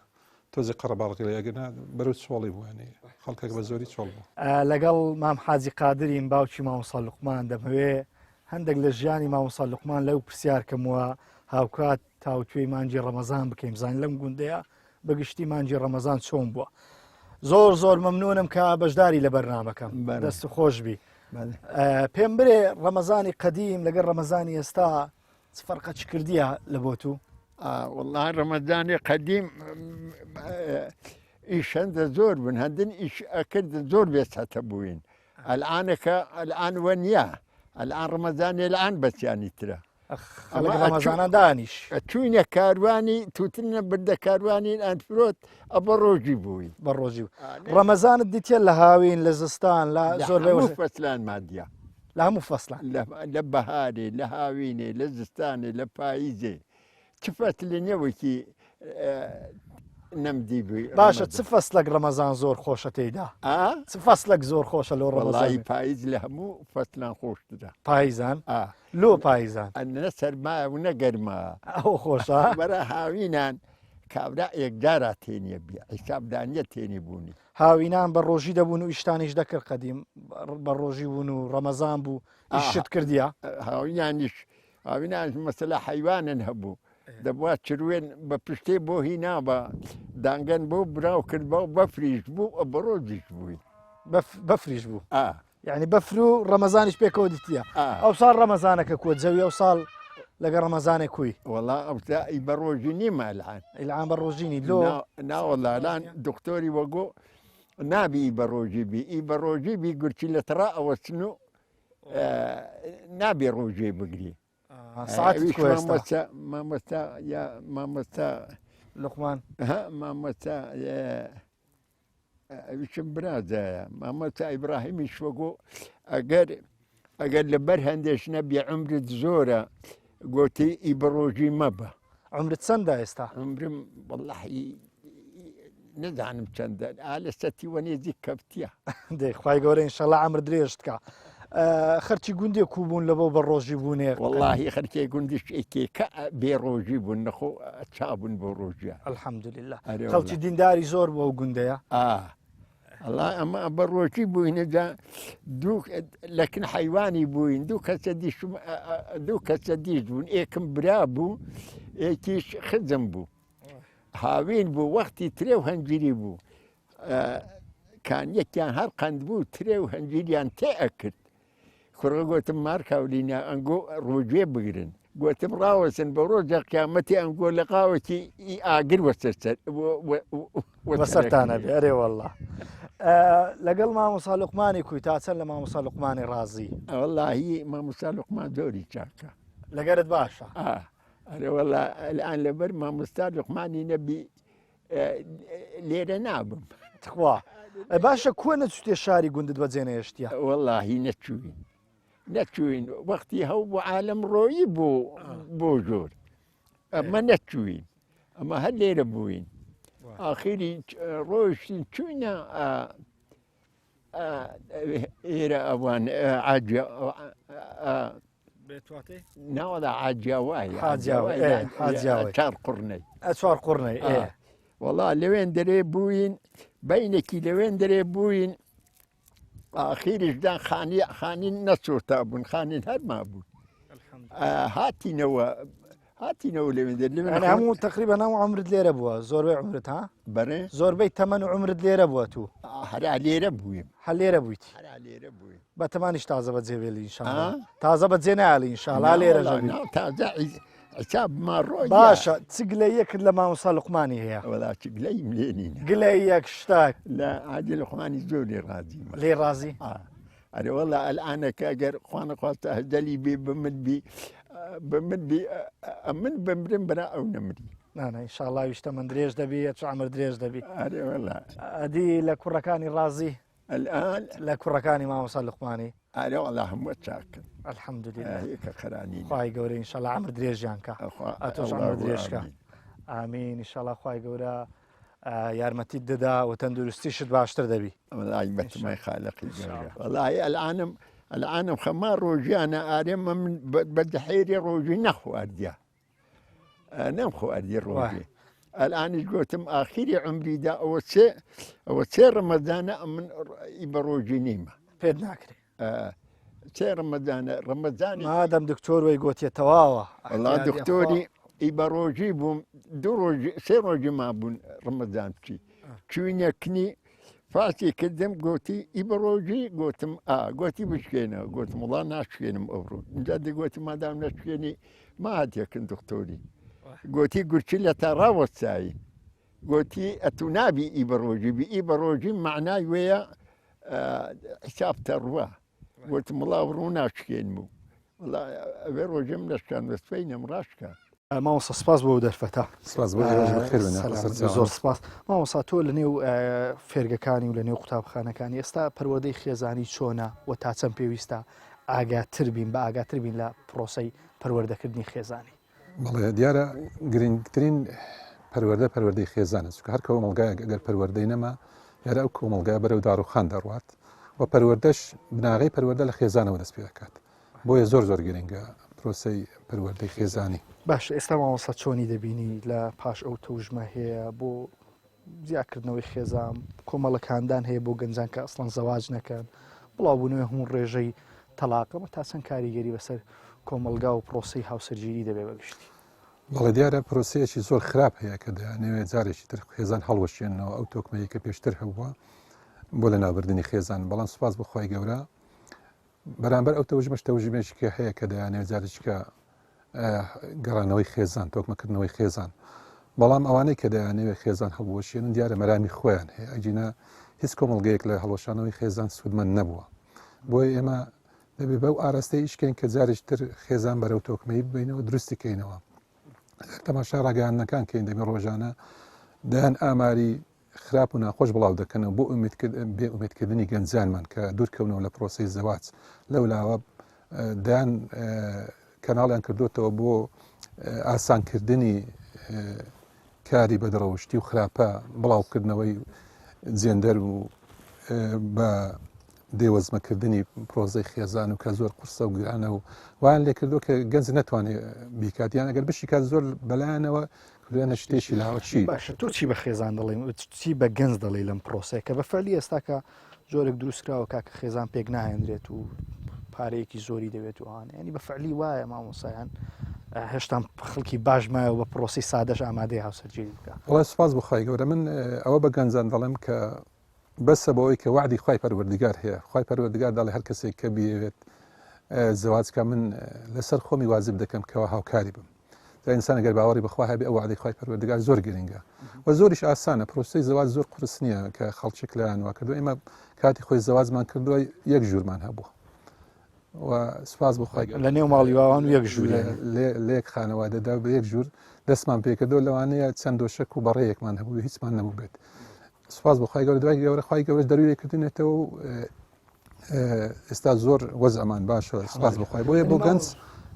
Speaker 2: تۆزی قەرەباڵغی لێ ئەگەر نا بەرەو چۆڵی بوو یانی خەڵکێک بە زۆری چۆڵ بوو.
Speaker 1: لەگەڵ مام حاجی قادریم باوکی مامۆستا لوقمان دەمەوێ هەندێک لە ژیانی مامۆستا لوقمان لەو پرسیار کەم و هاوکات تاوتوێی مانگی ڕەمەزان بکەین بزانین لەم گوندەیە بەگشتی مانگی ڕەمەزان چۆن بووە زۆر زۆر مەمنونم کە بەشداری لە بەرنامەکەم دەست خۆش بی پێم برێ ڕەمەزانی قەدیم لەگەر ڕەمەزانی ئێستا چ فەرقە چ کردیە لە بۆ تو؟
Speaker 6: وەڵا ڕەمەزانی قەدیم ئیش هەندە زۆر بوون هەندن ئیش ئەکرد زۆر بێساتە بووین ئەلعانەکە ئەلعان وە نییە ئەلعان ڕەمەزانێ لەعان بەسیانی ترە
Speaker 1: خەڵک ڕەمەزانە دانیش
Speaker 6: چوینە کاروانی توتنە بردە کاروانی ئەنفرۆت ئە بە ڕۆژی بووی
Speaker 1: بە ڕۆژی ڕەمەزانت دیتە لە هاوین لە زستان لە زۆر
Speaker 6: فەسلان مادیە
Speaker 1: لە هەموو فەسڵان.
Speaker 6: لە بەهارێ، لە هاوینێ، لە زستانێ، لە پاییزێ چ فەسلێ نییە وەکی نەمدیبووی.
Speaker 1: باشە چ فەسلەک ڕەمەزان زۆر خۆشە تێیدا؟ چ فەسلەک زۆر خۆشە لۆ ڕەمەزان؟
Speaker 6: وەڵایی پاییز لە هەموو فەسلان خۆشترە.
Speaker 1: پاییزان؟ لۆ پاییزان؟
Speaker 6: نە سەرمایە و نە گەرما.
Speaker 1: ئەوە خۆشە.
Speaker 6: بەرە هاوینان کابرا یەکجارا تێنیە بی حیسابدانیە تێنی بوونی.
Speaker 1: هاوینان بە ڕۆژی دەبوون و ئیشتانیش دەکرد قەدیم بە ڕۆژی بوون و ڕەمەزان بوو ئیشت کردیا؟
Speaker 6: هاوینانیش هاوینانش مەسەلە حەیوانن هەبوو دەبوا چروێن بە پشتێ بۆ هینا بە دانگەن بۆ براو کرد بە بەفریش بوو بە ڕۆژیش بووی
Speaker 1: بەفریش بوو یعنی بەفر و ڕەمەزانیش پێکەوە دیتیە ئەو ساڵ ڕەمەزانەکە کووە جەوی ئەو ساڵ لەگە ڕەمەزانێک کوی
Speaker 6: وەڵا ئەوسا ئی بە ڕۆژی نیمە الان
Speaker 1: ئیلعان بە ڕۆژینی لۆ
Speaker 6: ناوەڵا لان دکتۆری وەگۆ نابی ئی بە ڕۆژی بی ئی بە ڕۆژی بی گورچی لە تەڕا ئەوەستن و نابی ڕۆژێ بگری
Speaker 1: ساعت
Speaker 6: مامۆستا مامۆستا یا مامۆستا
Speaker 1: لقمان
Speaker 6: مامۆستا ئەویشم برازایە مامۆستا ئیبراهیمیش وەگۆ ئەگەر ئەگەر لەبەر هەندێش نەبی عمرت زۆرە گۆتی ئی بەڕۆژی مەبە
Speaker 1: عمرت چەندە ئێستا
Speaker 6: عمرم واللهی. نەزانم چەندە ئا لە سەتی وە نێزیک کەفتیە.
Speaker 1: دەی خوای گەورە ئینشەڵا عەمر درێژت کا. خەرکی گوندێ کوو بوون لە بۆ بە ڕۆژی بوونێ؟
Speaker 6: وەڵاهی خەرکێ گوندیش ئێکێکە بێ ڕۆژی بوون نەخۆ چابوون بۆ ڕۆژیە.
Speaker 1: الحمدلله. خەڵکی دینداری زۆر بوو ئەو گوندەیە؟
Speaker 6: ئا ئەڵا ئەمە بە ڕۆژی بووینە جا دوو لەکن حەیوانی بووین دوو کەسە دیشم دوو کەسە دیش بوون ئێکم برا بوو ئێکیش خزم بوو. هاوین بوو وەختی ترێ و هەنجیری بوو کانیەکیان هەر قەند بوو ترێ و هەنجیریان تێ ئەکرد کوڕە گوتم مارکاولینا ئەنگۆ ڕۆژێ بگرن گوتم ڕاوەسن بە ڕۆژە قیامەتی ئەنگۆ لە قاوەکی ئاگر وەسەر
Speaker 1: وەسەرتانە بێ ئەرێ والله لەگەڵ مامۆسا لوقمانی کوی تا چەند لە مامۆسا لوقمانی ڕازی
Speaker 6: وەڵاهی مامۆسا لوقمان زۆری چاکە
Speaker 1: لەگەرت باشە
Speaker 6: ئەرێ وەڵا الان لەبەر مامۆستا لوقمانی نەبی لێرە نابم.
Speaker 1: تخوا باشە کووە نەچوتێ شاری گوندت بەجێ نەهێشتیە؟
Speaker 6: وەڵاهی نەچووین نەچووین وەختی هەو بۆ عالم ڕۆیی بۆ بۆ ژۆر ئەمە نەچووین ئەمە هەر لێرە بووین ئاخیری ڕۆیشتین چوینە ئێرە ئەوان ناوەدا عاجیاوای چار قڕنەی
Speaker 1: چوار قڕنەی
Speaker 6: وەڵا لەوێن دەرێ بووین بینێکی لەوێن دەرێ بووین ئاخیریشدا خانی خانی نەسۆتا بوون خانین هەرما بوون هاتینەوە هاتینەوە لەوێن دەر لەوێن
Speaker 1: یعنی هەموو تقریبا هەموو عمرت لێرە بووە زۆربەی عمرت ها
Speaker 6: بەرێ
Speaker 1: زۆربەی تەمەن و عمرت لێرە بووە تو
Speaker 6: هەرا لێرە بوویم
Speaker 1: هەر لێرە بوویت
Speaker 6: هەرا لێرە بوویم
Speaker 1: بە تەمانیش تازە بەجێ بێلی ئینشاءاللە تازە بەجێ نایەلی ئینشاءاللە لێرە ژەبی
Speaker 6: تازە حساب ما ڕۆ
Speaker 1: باشە چ گلەیەکت لە مامۆستا لوقمانی هەیە
Speaker 6: وەڵا چ گلەیم لێ نینە
Speaker 1: گلەیەک شتاک
Speaker 6: لە عادی لوقمانی زۆر لێ ڕازیمە
Speaker 1: لێ ڕازی
Speaker 6: ئەرێ وەڵا ئەلئانەکە ئەگەر خوانەخواستە هەجەلی بێ بمن بی بمن بی ئەمن بمرم برا ئەو نەمری
Speaker 1: نانا ئینشاءاللە ویش تەمەن درێژ دەبی چ عەمر درێژ دەبی
Speaker 6: ئەرێ وەڵا
Speaker 1: ئەدی لە کوڕەکانی ڕازی
Speaker 6: الآن
Speaker 1: لە کوڕەکانی مامۆستا لوقمانی
Speaker 6: ئەرێ وەڵا هەموو چاکن
Speaker 1: الحمدلله
Speaker 6: هێکە خەرانی
Speaker 1: خوای گەورە ئینشاءاللە عەمر درێژیان کە ئەتۆش عەمر درێژ کە ئامین ئینشاءاللە خوای گەورە یارمەتیت دەدا و تەندروستیشت باشتر دەبی.
Speaker 6: وەڵی بەتمای خالقی گەورە وەڵی ئەلانم ئەلانم خەما ڕۆژیانە ئارێمە من بە دحێری ڕۆژی نەخواردیە نەم خواردی ڕۆژی ئەلانیش گوتم ئاخیری عمریدا ئەوە چێ ئەوە چێ ڕەمەزانە من بە ڕۆژی نیمە
Speaker 1: پێت ناکرێ
Speaker 6: چێ ڕەمەزانە ڕەمەزانی
Speaker 1: مادەم دکتۆر وەی گۆتیە تەواوە
Speaker 6: وەڵا دکتۆری ئی بە ڕۆژی بووم دوو ڕۆژ سێ ڕۆژی مابوون ڕەمەزان بچی چوینە کنی فاسی کردم گوتی ئی بە ڕۆژی گوتم ئا گوتی بشکێنە گوتم وڵا ناشکێنم ئەوڕۆ اینجا دەگوتی مادام نەشکێنی ما هاتێکن دکتۆری گوتی گورچی لە تا ڕاوەستایی گوتی ئەتو نابی ئی بە ڕۆژی بی ئی بە ڕۆژی معنای وەیە حساب تەڕوە گوتم وڵا ڕوو ناشکێنم و وڵا ئەوێ ڕۆژێم نەشکان وەسپەینم ڕاشکان.
Speaker 1: مامۆستا سپاس بۆ ئەو دەرفەتە.
Speaker 2: سپاس بۆ ئێوەش بەخێر بێن
Speaker 1: سەلامەت بی زۆر سپاس. مامۆستا تۆ لە نێو فێرگەکانی و لە نێو قوتابخانەکانی ئێستا پەروەردەی خێزانی چۆنە و تا چەند پێویستە ئاگاتر بین بە ئاگاتر بین لە پرۆسەی پەروەردەکردنی خێزانی؟
Speaker 2: بەڵێ دیارە گرنگترین پەروەردە پەروەردەی خێزانە چونکە هەر کۆمەڵگایەک ئەگەر پەروەردەی نەما یارە ئەو کۆمەڵگا بەرەو داڕوخان دەڕوات و پەروەردەش بناغەی پەروەردە لە خێزانەوە دەست پێ دەکات بۆیە زۆر زۆر گرنگە پرۆسەی پەروەردەی خێزانی.
Speaker 1: باشە ئێستا مامۆستا چۆنی دەبینی لە پاش ئەو تەوژمە هەیە بۆ زیاکردنەوەی خێزان کۆمەڵک هاندان هەیە بۆ گەنجان کە ئەسڵەن زەواج نەکەن بڵاوبوونەوەی هەموو ڕێژەی تەلاقەمە تا چەند کاریگەری بەسەر کۆمەڵگا و پرۆسەی هاوسەرگیری دەبێ بەگشتی؟
Speaker 2: بەڵێ دیارە پرۆسەیەکی زۆر خراپ هەیە کە دەیانەوێت جارێکی تر خێزان هەڵوەشێنەوە ئەو تۆکمەیە کە پێشتر هەبووە بۆ لە ناوبردنی خێزان بەڵام سوپاس بۆ خوای گەورە بەرامبەر ئەو تەوژمەش تەوژمێکی کە هەیە کە دەیانەوێت جارێکیکە گەڕانەوەی خێزان تۆکمەکردنەوەی خێزان بەڵام ئەوانەی کە دەیانەوێت خێزان هەڵبوەشێنن دیارە مەرامی خۆیان هەیە ئەگینا هیچ کۆمەڵگەیەک لە هەڵوەشانەوەی خێزان سوودمەند نەبووە بۆیە ئێمە دەبێ بەو ئاراستەی ئیشکەین کە جارێکی تر خێزان بەرەو تۆکمەیی ببینەوە دروستی کەینەوە تەماشا ڕاگەیاندنەکان کەین دەبێ ڕۆژانە دەیان ئاماری خراپ و ناخۆش بڵاو دەکەنەوە بۆ بێ ئومێدکردنی گەنجانمان کە دوورکەونەوە لە پرۆسەی زەواج لەولاوە دەیان کەناڵیان کردوتەوە بۆ ئاسانکردنی کاری بەدڕەوشتی و خراپە بڵاوکردنەوەی جێندەر و بە دێوەزمەکردنی پرۆزەی خێزان و کە زۆر قورسە و گرانە و وایان لێکردو کە گەنج نەتوانێت بیکات یان ئەگەر بشیکات زۆر بەلایەنەوە کردویانە شتێکی لاوەکی.
Speaker 1: باشە تۆ چی بە خێزان دەڵێی چی بە گەنج دەڵێی لەم پرۆسەیە کە بە فعلی ئێستاکە جۆرێک دروستکراوە کاکە خێزان پێک ناهێنرێت و پارەیەکی زۆری دەوێت و ئەوانە ینی بە فعلی وایە مامۆسایان هێشتا خەڵکی باش مایەوە بە پرۆسی سادەش ئامادەی هاوسەرگیری بکە
Speaker 2: وڵای سوپاس بۆ خوای گەورە من ئەوە بە گەنجان دەڵێم کە بەسە بەوەی کە وەعدی خوای پەروەردگار هەیە خوای پەروەردگار دەڵێ هەر کەسێک کە بیەوێت زەواج کە من لەسەر خۆمی واجب دەکەم کەوا هاوکاری بم جا ئینسان ئەگەر باوەڕی بەخوا هەبێ ئەو وعدەی خوای پەروەردگار زۆر گرنگە و زۆریش ئاسانە پرۆسەی زەواج زۆر قورس نییە کە خەڵکێک لایان وا کردو ئێمە کاتی خۆی زەواجمان کردووە یەک ژوورمان هەبووە و سوپاس بۆ خوای
Speaker 1: لە نێو ماڵی واوان و یەک ژوور
Speaker 2: لێک خانەوادەدا بە یەک ژوور دەستمان پێکردەوە لەوانەیە چەند دۆشەک و بەڕێیەکمان هەبوو هیچمان نەبوو بێت سوپاس بۆ خوای گەورە دوای گەورە خوای گەورە دەروی لێکردنێتەوە و ئێستا زۆر وەزعمان باشە سوپاس بۆ خوای بۆیە بۆ گەنج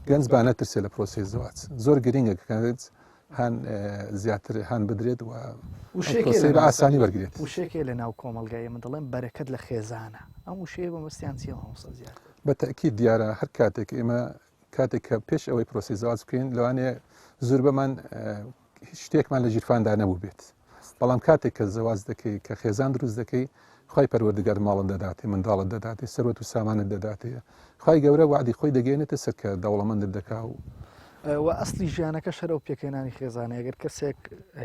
Speaker 2: گەنج با نەترسێ لە پرۆسەی زەواج زۆر گرنگە کە گەنج هان زیاتر هان بدرێت و
Speaker 1: وشەیەکی
Speaker 2: بە ئاسانی وەرگێت
Speaker 1: وشەیەکی لە ناو کۆمەڵگای من دەڵێم بەرەکەت لە خێزانە ئەم وشەیە بە مەستیان چیە مامۆستا زیاتر
Speaker 2: بە تەئکید دیارە هەر کاتێک ئێمە کاتێک کە پێش ئەوەی پرۆسی زەواج بکەین لەوانەیە زۆربەمان هیچ شتێکمان لە ژیرفاندا نەبوو بێت بەڵام کاتێک کە زەواج دەکەی کە خێزان دروست دەکەی خی پەروەردگار ماڵت دەداتێ منداڵت دەداتێ سەروەت و سامانت دەداتێ خی گەورە وعدی خۆی دەگەێنێتە سەر کە دەوڵەمەندت دەکا و
Speaker 1: و ئەسلی ژیانەکە شەرە و پێکهێنانی خێزانە ئەگەر کەسێک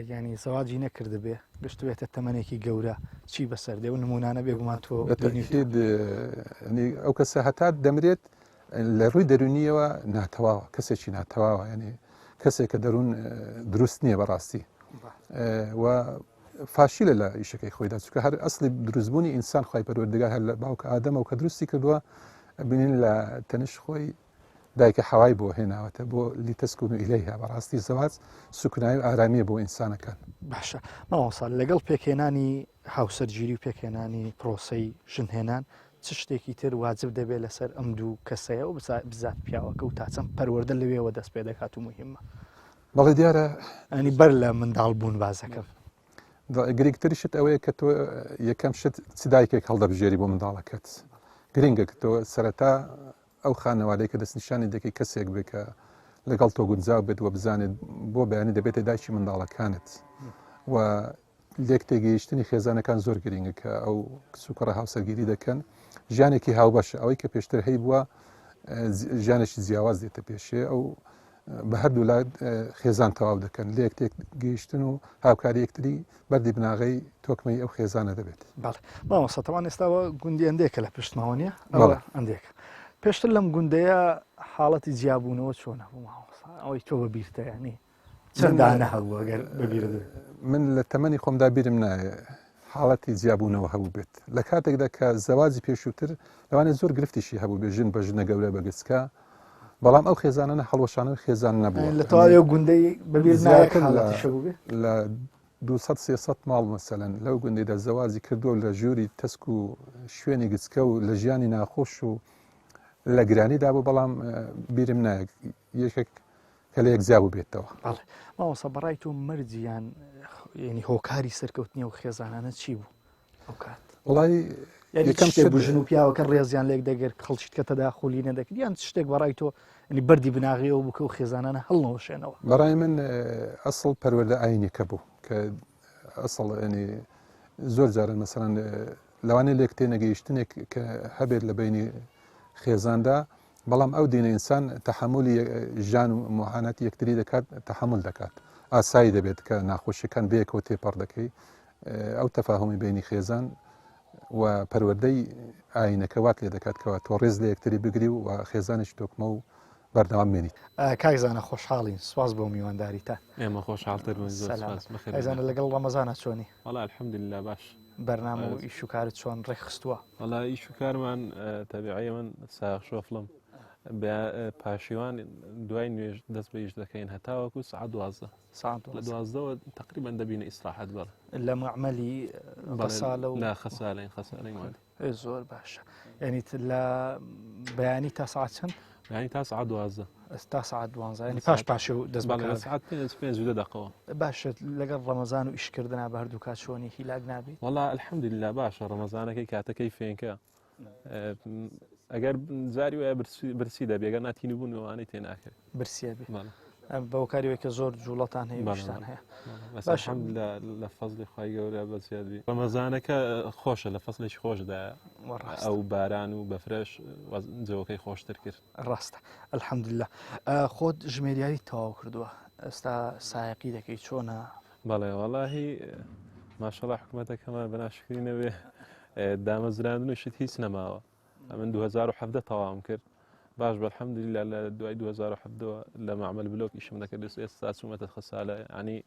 Speaker 1: ینی زەواجی نەکردبێ گەشتبێتە تەمەنێکی گەورە چی بەسەر دێ و نمونانە بێگومان تۆ
Speaker 2: ئەو کەسە هەتا دەمرێت لە ڕووی دەرونیەوە ناتەواوە کەسێکی ناتەواوە ینی کەسێک کە دەروون دروست نییە بەڕاستی و فاشیلە لە ئیشەکەی خۆیدا چونکە هەر ئەسلی دروستبوونی ئینسان خی پەروەردگار هەر لە باوک ئادەمەوە کە دروستی کردووە بینین لە تەنش خۆی دایکە حەوای بۆ هێناوەتە بۆ لتسکنوا إليها بەڕاستی زەواج سوکنایی و ئارامیە بۆ ئینسانەکان.
Speaker 1: باشە مامۆستا لەگەڵ پێکهێنانی هاوسەرگیری و پێکهێنانی پرۆسەی ژنهێنان چ شتێکی تر واجب دەبێت لەسەر ئەم دوو کەسەیە و بزات پیاوەکە و تا چەند پەروەردە لەوێوە دەست پێ دەکات و مهمە؟
Speaker 2: بەڵێ دیارە
Speaker 1: ئەنی بەر لە منداڵ بوون بازەکەم.
Speaker 2: گرنگتر شت ئەوەیە کە تۆ یەکەم شت چ دایکێک هەڵدەبژێری بۆ منداڵەکەت گرنگە کە تۆ سەرەتا ئەو خانەوادەی کە دەستنیشانی دەکەی کەسێک بێت کە لەگەڵ تۆ گونجاو بێت و بزانێت بۆ بەیانی دەبێتە دایکی منداڵەکانت و لێک تێگەیشتنی خێزانەکان زۆر گرنگە کە ئەو کچ و کوڕە هاوسەرگیری دەکەن ژیانێکی هاوبەشە ئەوەی کە پێشتر هەی بووە ژیانێکی جیاواز دێتە پێشێ ئەو بە هەردوو لا خێزان تەواو دەکەن لێک تێک گەیشتن و هاوکاری یەکتری بەردی بناغەی تۆکمەی ئەو خێزانە دەبێت.
Speaker 1: بەڵێ مامۆستا تەوان ئێستاوە گوندی ئەندێکە لە پشتماوە نییە؟ ئەوە ئەندێکە. پێشتر لەم گوندەیە حاڵەتی جیابوونەوە چۆنە بوو مامۆستا ئەوەی تۆ بە بیرتە ینی چەند دانە هەبوو ئەگەر بەبیرت بێ؟
Speaker 2: من لە تەمەنی خۆمدا بیرم نایە حاڵەتی جیابوونەوە هەبوو بێت لە کاتێکدا کە زەواجی پێشووتر لەوانەیە زۆر گرفتیشی هەبوو بێ ژن بە ژنە گەورە بە گچکە بەڵام ئەو خێزانانە هەڵوەشانەوەی خێزان نەبووە
Speaker 1: لە تەواوی ئەو گوندەی بەبیر
Speaker 2: زیاتر لە 200 300 ماڵ مەسەلەن لەو گوندەیدا زەواجی کردووە لە ژووری تەسک و شوێنی گچکە و لە ژیانی ناخۆش و لە گرانیدا بوو بەڵام بیرم نایە یەکێک کە لە یەک جیا بووبێتەوە.
Speaker 1: بەڵێ مامۆستا بەڕای تۆ مەرج یان یعنی هۆکاری سەرکەوتنی ئەو خێزانانە چی بوو ئەو کات؟
Speaker 2: وڵی
Speaker 1: یەکەم شتێک بوو ژن و پیاوەکە ڕێزیان لێک دەگرت خەڵکی کە تەداخولی نەدەکرد یان شتێک بەڕای تۆ ینی بەردی بناغەیەوە بوو کە ئەو خێزانانە هەڵنەوەشێنەوە؟
Speaker 2: بەڕای من ئەسڵ پەروەردە ئاینیەکە بوو کە ئەسڵ ینی زۆر جارن مەسەلەن لەوانەیە لێک تێنەگەیشتنێک کە هەبێت لە بینی خێزاندا بەڵام ئەو دینە ئینسان تەحەمولی ژان و موعاناتی یەکتری دەکات تەحەمول دەکات ئاسایی دەبێت کە ناخۆشیەکان بەیەکەوە تێپەڕ دەکەی ئەو تەفاهمی بینی خێزان و پەروەردەی ئاینەکە وات لێ دەکات کەوا تۆ ڕێز لە یەکتری بگری و خێزانێکی تۆکمە و بەردەوام بمێنیت.
Speaker 1: کاک زانا خۆشحاڵین سوپاس بۆ میوانداریتان.
Speaker 5: ئێمە خۆشحاڵتر بووین زۆر سوپاس بەخێر
Speaker 1: بێن. زانا لەگەڵ ڕەمەزانا چۆنی؟
Speaker 5: وەڵا الحمدللە باش.
Speaker 1: بەرنامە و ئیش و کارت چۆن ڕێکخستووە؟
Speaker 5: وەڵا ئیش و کارمان تەبیعی من سایەق شۆفڵم پاشیوان دوای نوێژ دەست بە ئیش دەکەین هەتاوەکو سعات دوازدە
Speaker 1: سعات
Speaker 5: لە دوازدەوە تقریبا دەبینە ئیسراحەت بەڵێ
Speaker 1: لە معمەلی غەسالە و
Speaker 5: لا خەسالین خەسالین وان
Speaker 1: زۆر باشە یعنی لە بەیانی تا سعات چەند؟
Speaker 5: یانی تا سەعات 12.
Speaker 1: تا سەعات 12 یانی پاش پاشێ و دەست
Speaker 5: بەڵێ لە
Speaker 1: بەکار.
Speaker 5: سەعات پێنج پێنج و دە دەقەوە.
Speaker 1: باشە لەگەڵ ڕەمەزان و ئیشکردنا بە هەردوو کات چۆنی هیلاک نابی؟
Speaker 5: وەڵا الحمدللە باشە ڕەمەزانەکەی کاتەکەی فێنکە ئەگەر جاری وایە برسی دەبێ گەر ناتینی بوون ئەوانەی تێ ناکرێت
Speaker 1: برسیە بێ بەوکاریەوەی کە زۆر جوڵەتان هەیە شتان هەیە
Speaker 5: باش لە فەزلی خی گەورە بەزیاد بی ڕەمەزانەکە خۆشە لە فەسلێکی خۆشدا ئەو باران و بەفرەش جەوەکەی خۆشتر کرد
Speaker 1: ڕاستە الحەمدلله خۆت ژمێریاری تەواو کردووە ئێستا سایەقی دەکەی چۆنە
Speaker 5: بەڵێ وەڵاهی ماشەڵا حکوومەتەکەمان بەناشکری نەبێ دامەزراندن و شت هیچ نەماوە ئەمن 2017 تەواوم کرد باش بەلحەمدللا لە دوای 2017 لە معمل بلۆک ئیشم دەکرد ئێستا چوومەتە خەسالە ینی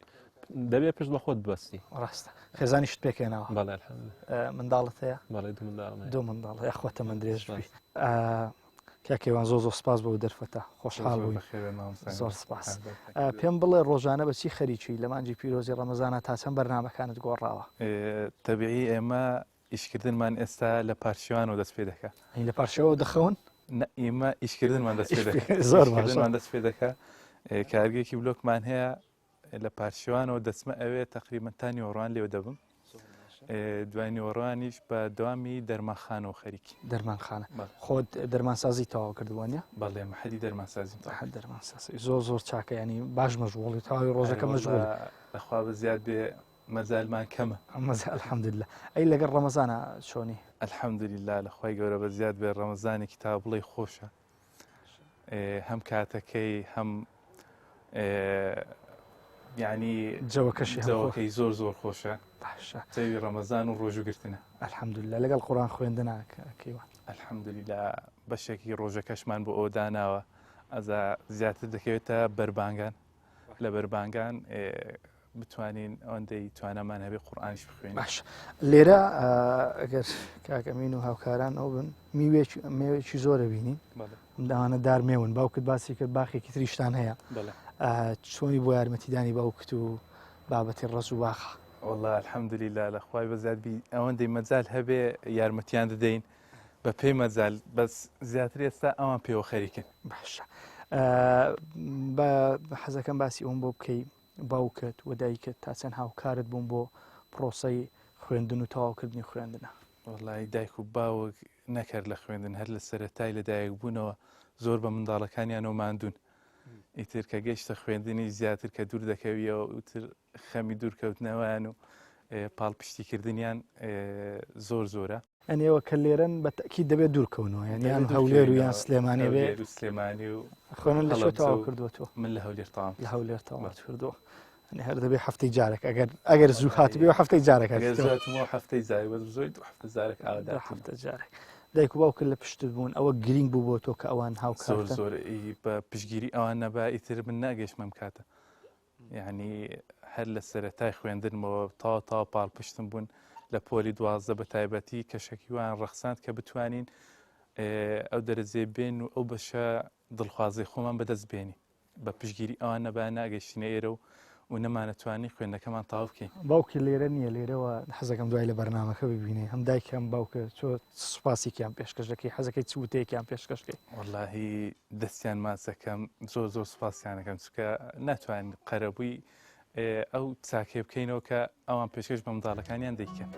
Speaker 5: دەبێ پشت بە خۆت بەستی
Speaker 1: ڕاستە خێزانیشت پێکێنەوە
Speaker 5: بەڵێ الحمدلله
Speaker 1: منداڵت هەیە
Speaker 5: بەڵێ دوو منداڵم
Speaker 1: دوو منداڵ یاخوا تەمەن درێژ بی کاک کەیوان زۆر زۆر سپاس بۆ دەرفەتە خۆشحاڵ بووین زۆر سپاس پێم بڵێ ڕۆژانە بە چی خەریکی لە مانگی پیرۆزی ڕەمەزانە تا چەند بەرنامەکانت گۆڕاوە؟
Speaker 7: تەبیعی ئێمە ئیشکردنمان ئێستا لە پارشێوانەوە دەست پێ دەکا.
Speaker 1: لە پارشێوەوە دەخەون؟
Speaker 7: نە ئێمە ئیشکردنمان دەست پێ دەکا.
Speaker 1: زۆر
Speaker 7: باشە. دەست پێ دەکا. کارگەیەکی بلۆکمان هەیە لە پارشێوانەوە دەچمە ئەوێ تەقریبەن تا نیوەڕوان لێو دەبم. دوای نیوەڕوانیش بە دەوامی دەرمانخانەوە خەریکی.
Speaker 1: دەرمانخانە. خۆت دەرمانسازی تەواو کردووە نیە؟
Speaker 7: بەڵێ مەحەدی دەرمانسازیم
Speaker 1: تەواو. مەحەد دەرمانسازی. زۆر زۆر چاکە یانی باش مەشغوڵی تەواوی ڕۆژەکە مەشغوڵی.
Speaker 7: لەخوا بەزیاد بێ مەجالمان کەمە.
Speaker 1: مەجال الحمدللە. ئەی لەگەڵ ڕەمەزانا چۆنی؟
Speaker 7: الحمدللە لە خوای گەورە بەزیاد بێ ڕەمەزانێکی تا بڵێی خۆشە. هەم کاتەکەی هەم یعنی
Speaker 1: جەوەکەشی
Speaker 7: جەوەکەی زۆر زۆر خۆشە
Speaker 1: باشە
Speaker 7: جەوی ڕەمەزان و ڕۆژوگرتنە
Speaker 1: الحەمدللە لەگەڵ قورئان خوێندنا کەیوان
Speaker 7: الحەمدللە بەشێکی ڕۆژەکەشمان بۆ ئەوە داناوە ئەزا زیاتر دەکەوێتە بەربانگان لە بەربانگان بتوانین ئەوەندەی توانامان هەبێ قورئانیش بخوێنین.
Speaker 1: باش لێرە ئەگەر کاک ئەمین و هاوکاران ئەو بن میوێکی مێوێکی زۆرە بینین داوانە دار مێون باوکت باسی کرد باخێکی تریشتان هەیە چۆنی بۆ یارمەتیدانی باوکت و بابەتی ڕەز و باخە
Speaker 7: والله الحمدلله لە خوای بەزیاد بی ئەوەندەی مەجال هەبێ یارمەتیان دەدەین بە پێی مەجال بەس زیاتر ئێستا ئەوان پێوە خەریکن
Speaker 1: باشە بە حەزەکەم باسی ئەوم بۆ بکەی باوکت و دایکت تا چەند هاوکارت بوون بۆ پرۆسەی خوێندن و تەواوکردنی خوێندنە؟
Speaker 7: وەڵایی دایک و باوک نەکەر لە خوێندن هەر لە سەرەتای لە دایک بوونەوە زۆر بە منداڵەکانیانەوە ماندوون ئیتر کە گەیشتە خوێندنی زیاتر کە دوور دەکەویەوە ئیتر خەمی دوورکەوتنەوەیان و پاڵپشتیکردنیان زۆر زۆرە.
Speaker 1: یانی ئێوە کە لێرەن بە تەئکید دەبێت دوور کەونەوە یانی یان هەولێر و یان سلێمانی بێ
Speaker 7: هەولێر و سلێمانی و
Speaker 1: خوێنن لە کوێ تەواو کردووە تۆ؟
Speaker 7: من لە هەولێر تەواوم
Speaker 1: لە هەولێر تەواوت کردووە یانی هەر دەبێ هەفتەی جارێک ئەگەر ئەگەر زوو هاتبێ هەفتەی جارێک
Speaker 7: ئەگەر زوو هاتمەوە هەفتەی جارێک بەس زۆری دوو هەفتە جارێک ئاوەدا
Speaker 1: دوو هەفتە جارێک دایک و باوکت لە پشتت بوون ئەوە گرینگ بوو بۆ تۆ کە ئەوان هاوکارتن
Speaker 7: زۆر زۆر بە پشتگیری ئەوان نەبا ئیتر من ناگەیشتمە ئەم کاتە یعنی هەر لە سەرەتای خوێندنمەوە تاوا تاوا پاڵپشتم بوون لە پۆلی 12 بە تایبەتی کەشەکی وان ڕەخساند کە بتوانین ئەو دەرەجەی بێن و ئەو بەشە دڵخوازی خۆمان بەدەست بێنین بە پشگیری ئەوان نەبا ناگەشتینە ئێرە و و نەمانەتوانی خوێندنەکەمان تەواو بکەین.
Speaker 1: باوکی لێرە نییە لێرەوە حەزەکەم دوای لە بەرنامەکە ببینێ هەم دایک هەم باوکە چۆ سوپاسێکیان پێشکەش دەکەی حەزەکەی چ وتەیەکیان پێشکەش کەی؟
Speaker 7: وەڵاهی دەستیان ماچەکەم زۆر زۆر سوپاسیانەکەم چونکە ناتوانین قەرەبووی ئەو چاکەیە بکەینەوە کە ئەوان پێشکەش بە منداڵەکانیان دەیکەن.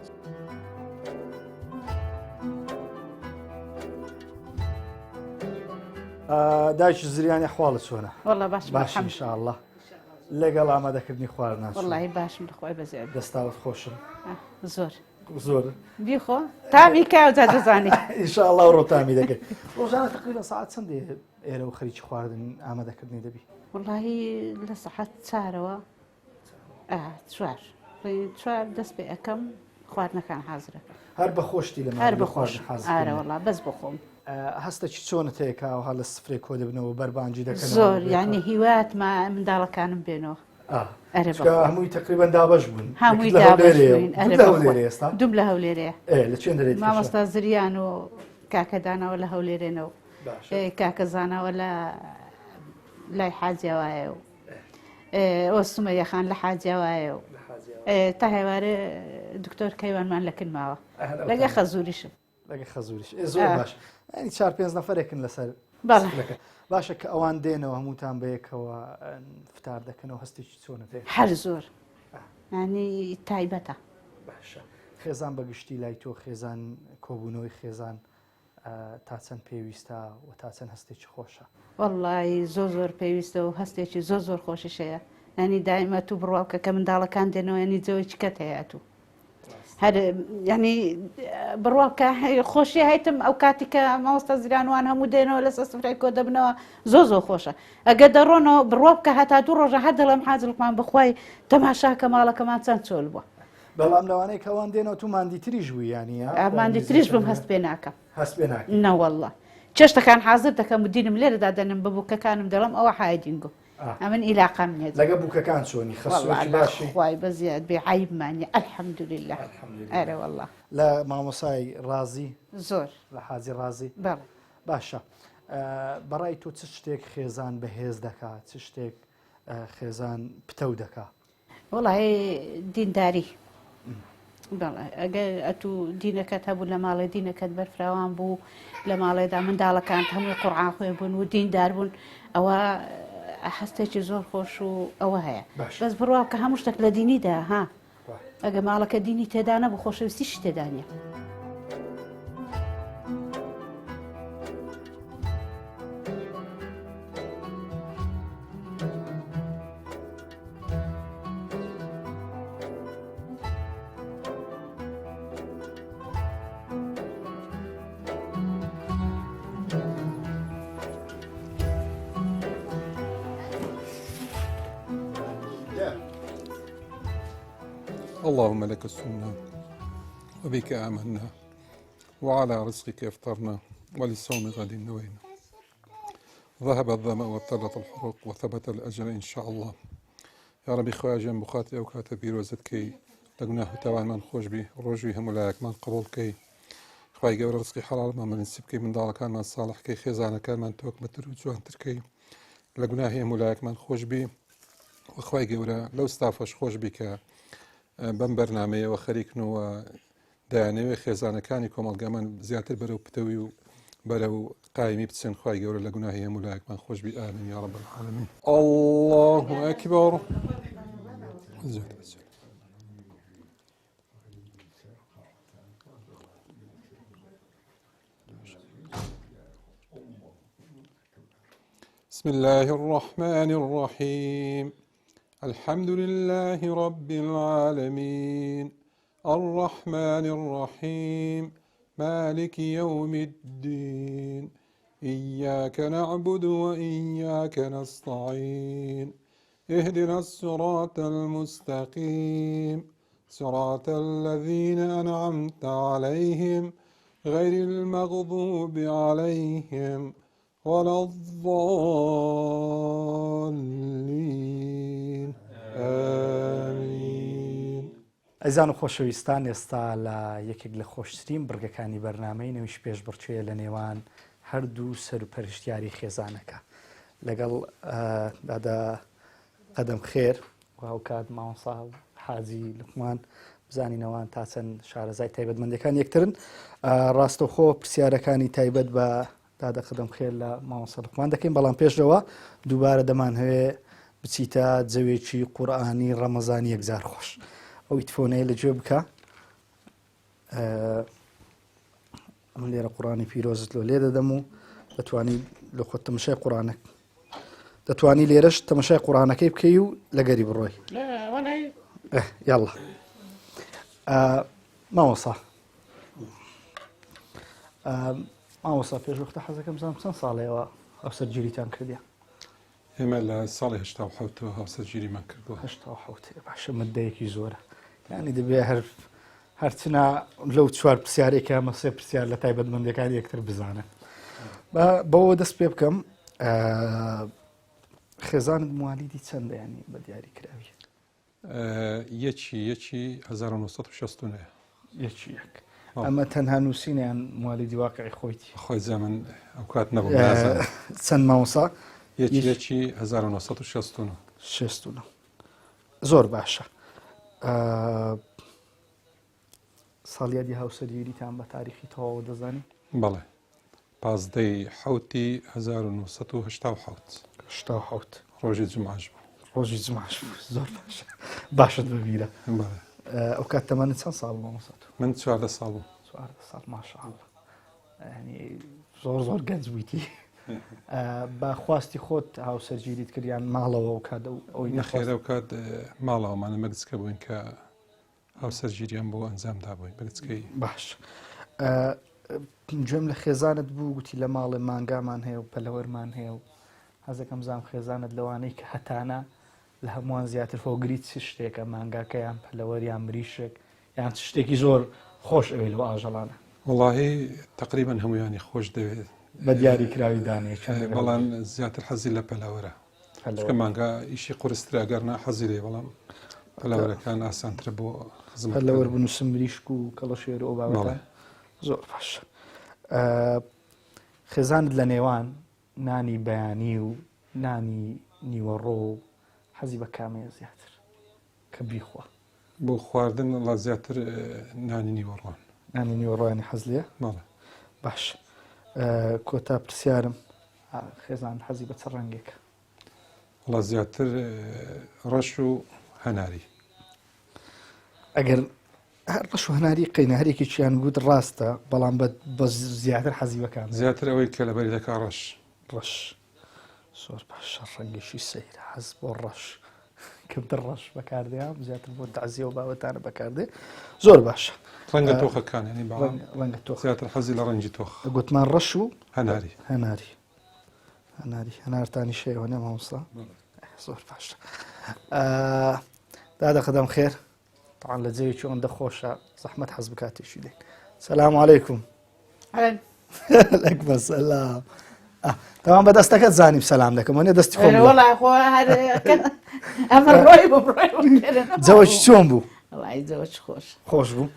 Speaker 1: دایکی زریانی حواڵت چۆنە؟
Speaker 3: والله باشم
Speaker 1: باش ان شاء الله لەگەڵ ئامادەکردنی خواردنا
Speaker 3: والله باشم لەخوای بەزیاد
Speaker 1: دەستاوت خۆشم
Speaker 3: زۆر
Speaker 1: زۆر
Speaker 3: بیخۆ تامی کە ئەوجا دەزانی
Speaker 1: ان شاء الله ڕۆ تامی دەکەی ڕۆژانە تقریبا ساعت چەند ئێرە و خەریکی خواردن ئامادەکردنی دەبی
Speaker 3: واللهی لە سەعات چارەوە چوار چوار دەست پێ ئەەکەم خواردنەکان حازرە
Speaker 1: هەر بە خۆشتی لە
Speaker 3: هەر بە خۆش ئارە وەڵا بەس بخۆم
Speaker 1: هەستەکی چۆنت هەیە کە ئاوها لە سفرێک کۆ دەبنەوە بەربانگی دەکەن
Speaker 3: زۆر یعنی هیوات ما منداڵەکانم بێنەوە
Speaker 1: هەمووی تقریبا دابش بوون
Speaker 3: هەمووی
Speaker 1: هەولێرێ
Speaker 3: دوم لە هەولێرێ
Speaker 1: لە چێن دەرێت
Speaker 3: مامۆستا زریان و کاکە داناوە لە هەولێرێنەوە کاکە زاناوە لە لای حاجیاوایە و ئەوە سومەیە خان لە حاجیاوایە و تا هێوارێ دکتۆر کەیوانمان لە کن ماوە لەگە خەزوریشم
Speaker 1: لەگە خەزوریش زۆر باش ئەنی چار پێنج نەفرێکن لەسەر.
Speaker 3: بەڵێ.
Speaker 1: باشە کە ئەوان دێنەوە هەمووتان بەیەکەوە فتار دەکەنەوە هەستێکی چۆنە پێ؟
Speaker 3: هەر زۆر ینی تایبەتە.
Speaker 1: باشە خێزان بەگشتی لای تۆ خێزان کۆبوونەوەی خێزان تا چەند پێویستە و تا چەند هەستێکی خۆشە؟
Speaker 3: وەڵڵاهی زۆر زۆر پێویستە و هەستێکی زۆر زۆر خۆشیش هەیە یانی دایمە تو بڕوا بکە کە منداڵەکان دێنەوە یانی جەوێکی کەت هەیە ئەتوو هەر یانی بڕوا بکە خۆشی هەیتم ئەو کاتی کە مامۆستا زیرانوان هەموو دێنەوە لەسەر سفرەی کۆ دەبنەوە زۆر زۆر خۆشە ئەگەر دەڕۆنەوە بڕوا بکە هەتا دوو ڕۆژە هەر دەڵێم حاج لوقمان بەخوای تەماشا کە ماڵەکەمان چەند چۆل بووە
Speaker 1: بەڵام لەوانەیە کە ئەوان دێنەوە تو ماندیتریش بووی یانی ها؟
Speaker 3: ماندیتریش بم هەست پێ ناکەم
Speaker 1: هەست پێ ناکەی
Speaker 3: نەوەڵڵا چێشتەکان حازر دەکەم و دینم لێرەدا دەنم بە بووکەکانم دەڵێم ئەوە حایدینگۆ ئەمن ئیلاقەم نییە
Speaker 1: لەگە بووکەکان چۆنی خەسوێکی باشی
Speaker 3: خوای بەزیاد بێ عەیبمان نیە الحمدلله ئەرێ واللە
Speaker 1: لە مامۆسای ڕازی
Speaker 3: زۆر
Speaker 1: لە حاجی ڕازی
Speaker 3: بەڵێ
Speaker 1: باشە بەڕای تۆ چ شتێک خێزان بەهێز دەکا چ شتێک خێزان پتەو دەکا
Speaker 3: وەڵاهی دینداری بەڵێ ئەگەر ئەتوو دینەکەت هەبوو لە ماڵێ دینەکەت بەرفراوان بوو لە ماڵێدا منداڵەکانت هەمووی قورعان خوێن بوون و دیندار بوون ئەوە هەستێکی زۆر خۆش و ئەوە هەیە بەس بڕوا کە هەموو شتێک لە دینیدا ها ئەگە ماڵەکە دینی تێدا نەبوو خۆشەویستیشی تێدا نییە.
Speaker 2: اللهم لك السنة وبك آمنا وعلى رزقك افطرنا وللصوم غد نوينا ذهب الظمأ وابتلت الحروق وثبت الأجر إن شاء الله یاڕەبی خوایە گیان بخاتی ئەو کاتە پیرۆزت کەی لە گوناه و تاوانمان خۆش بی ڕۆژوی هەموو لایەکمان قبوڵ کەی خوای گەورە ڕزقی حەڵاڵمان بەنسیب کەی منداڵەکانمان ساڵح کەی خێزانەکانمان تۆکمەتر و جوانتر کەی لە گوناهی هەموو لایەکمان خۆش بی و خوای گەورە لەو ستافەش خۆش بی کە بەم بەرنمەیەوە خەریکن و دەیانەوێ خێزانەکانی کۆمەڵگامان زیاتر بەرەو پتەوی و بەرەو قایمی بچن خوای گەورە لە گوناهی هەموو لایەکمان خۆش بی آمین یا رب العالمین الله اکبر بسم الله الرحمن الرحيم الحمد لله رب العالمين الرحمن الرحيم مالك يوم الدين إياك نعبد وإياك نستعين اهدنا الصراط المستقيم صراط الذين أنعمت عليهم غير المغضوب عليهم ولا الضالين آمين
Speaker 1: ئەزیزان و خۆشەویستان ئێستا لە یەکێک لە خۆشترین بڕگەکانی بەرنامەی نەویش پێشبڕکێیە لە نێوان هەردوو سەروپەرشتیاری خێزانەکە لەگەڵ دادا قەدەم خێر و هاوکات مامۆستا حاجی لوقمان بزانین ئەوان تا چەند شارەزای تایبەتمەندەکان یەکترن ڕاستەوخۆ پرسیارەکانی تایبەت بە دادە قەدەم خێر لە مامۆستا لوقمان دەکەین بەڵام پێشەوە دووبارە دەمانهەوێ بچیتە جەوێکی قورئانی ڕەمەزانی یەکجار خۆش ئەو ئیتفۆنەیە لە گوێ بکە من لێرە قورئانی پیرۆزت لۆ لێ دەدەم و دەتوانی لە خۆت تەمەشای قورئانەک دەتوانی لێرەش تەمەشای قورئانەکەی بکەی و لەگەری بڕۆی یاڵا مامۆسا مامۆسا پێش وەختە حەزەکەم بزانم چەند ساڵەیەوە هاوسەرگیریتان کردیە
Speaker 2: ئێمە لە ساڵی 1970 هاوسەرگیریمان کردووە
Speaker 1: 1970 باشە مدەیەکی زۆرە یعنی دەبێ هەر هەرچنا لەو چوار پرسیارێک ئەمە سێ پرسیار لە تایبەتمەندەکانی یەکتر بزانن بەوە دەست پێ بکەم خێزانت موالیدی چەندە ینی بە دیاری کراوی
Speaker 2: یەکی یەکی 1969
Speaker 1: یەکی یەک ئەمە تەنها نووسینیان موالیدی واقعی خۆیتی
Speaker 2: خۆی زەمن ئەو کات نەبوو
Speaker 1: چەند مامۆسا
Speaker 2: یەکی یەکی 1969
Speaker 1: 69 زۆر باشە ساڵیادی هاوسەرگیریتان بە تاریخی تەواوە دەزانی
Speaker 2: بەڵێ. پازدەی حەوتی 1970.
Speaker 1: 87.
Speaker 2: ڕۆژی جومعەش بوو.
Speaker 1: ڕۆژی جومعەش بوو. زۆر باشە. باشت بەبیرە.
Speaker 2: بەڵێ.
Speaker 1: ئەو کات تەمەنت چەند ساڵ بوو مامۆستا تۆ؟
Speaker 2: من 14 ساڵ بووم.
Speaker 1: 14 ساڵ ماشاءاللە. یعنی زۆر زۆر گەنج بوویتی. بە خواستی خۆت هاوسەرگیریت کرد یان ماڵەوە ئەو کات ئەوەی
Speaker 2: نەخێر ئەو کات ماڵەوەمانە مەگچکە بووین کە هاوسەرگیریان بۆ ئەنجام دابووین بە گچکەی.
Speaker 1: باش گوێم لە خێزانت بوو گوتی لە ماڵێ مانگامان هەیە و پەلەوەرمان هەیە و حەزەکەم زام خێزانت لەوانەی کە هەتانە لە هەمووان زیاتر هۆگری چ شتێکە مانگاکە یان پەلەوەر یان مریشک یان چ شتێکی زۆر خۆش ئەوێ لەو ئاژەڵانە؟
Speaker 2: وەڵاهی تەقریبەن هەموویانی خۆش دەوێت.
Speaker 1: بە دیاری کراوی دانێ چەند
Speaker 2: بەڵام زیاتر حەزی لە پەلەوەرە. چونکە مانگا ئیشی قورسترە گەر نا حەزی لێ بەڵام پەلەوەرەکان ئاسانترە بۆ
Speaker 1: خزمەت پەلەوەر بنووسم مریشک و کەڵەشێر و ئەو بابەتە زۆر باش خێزانت لە نێوان نانی بەیانی و نانی نیوەڕۆ و حەزی بە کامەیە زیاتر کە بیخوا؟
Speaker 2: بۆ خواردن وەڵا زیاتر نانی نیوەڕۆن.
Speaker 1: نانی نیوەڕۆیانی حەز لێیە؟
Speaker 2: بەڵێ.
Speaker 1: باش کۆتا پرسیارم خێزان حەزی بە چ ڕەنگێکە؟
Speaker 2: وەڵا زیاتر ڕەش و هەناری.
Speaker 1: ئەگەر ڕەش و هەناری قەینە هەرێکێکیان گوت ڕاستە بەڵام بە زیاتر حەزی بەکام
Speaker 2: زیاتر ئەوەی کە لەبەری دەکا ڕەش
Speaker 1: ڕەش زۆر باشە ڕەنگێکی سەیرە حەز بۆ ڕەش کەمتر ڕەش بەکاردێ زیاتر بۆ تەعزیە و بابەتانە بەکاردێ زۆر باشە
Speaker 2: ڕەنگە تۆخەکان ینی بەڵام
Speaker 1: ڕەنگە تۆخ
Speaker 2: زیاتر حەزی لە ڕەنگی تۆخ
Speaker 1: گوتمان ڕەش و
Speaker 2: هەناری
Speaker 1: هەناری هەناری هەنارتانی شەیەوە نە مامۆستا زۆر باشە دادە قەدەم خێر طبعا لە جێیەکی ئەوەندە خۆشە زەحمەت حەز بکاتێکی دێن سلام علیکم لەک بەسەلام تەوان بە دەستەکەت زانیم سەلام دەکەم وەنێ دەستی خۆم جەوەش چۆن بوو
Speaker 3: خۆش
Speaker 1: خۆش بوو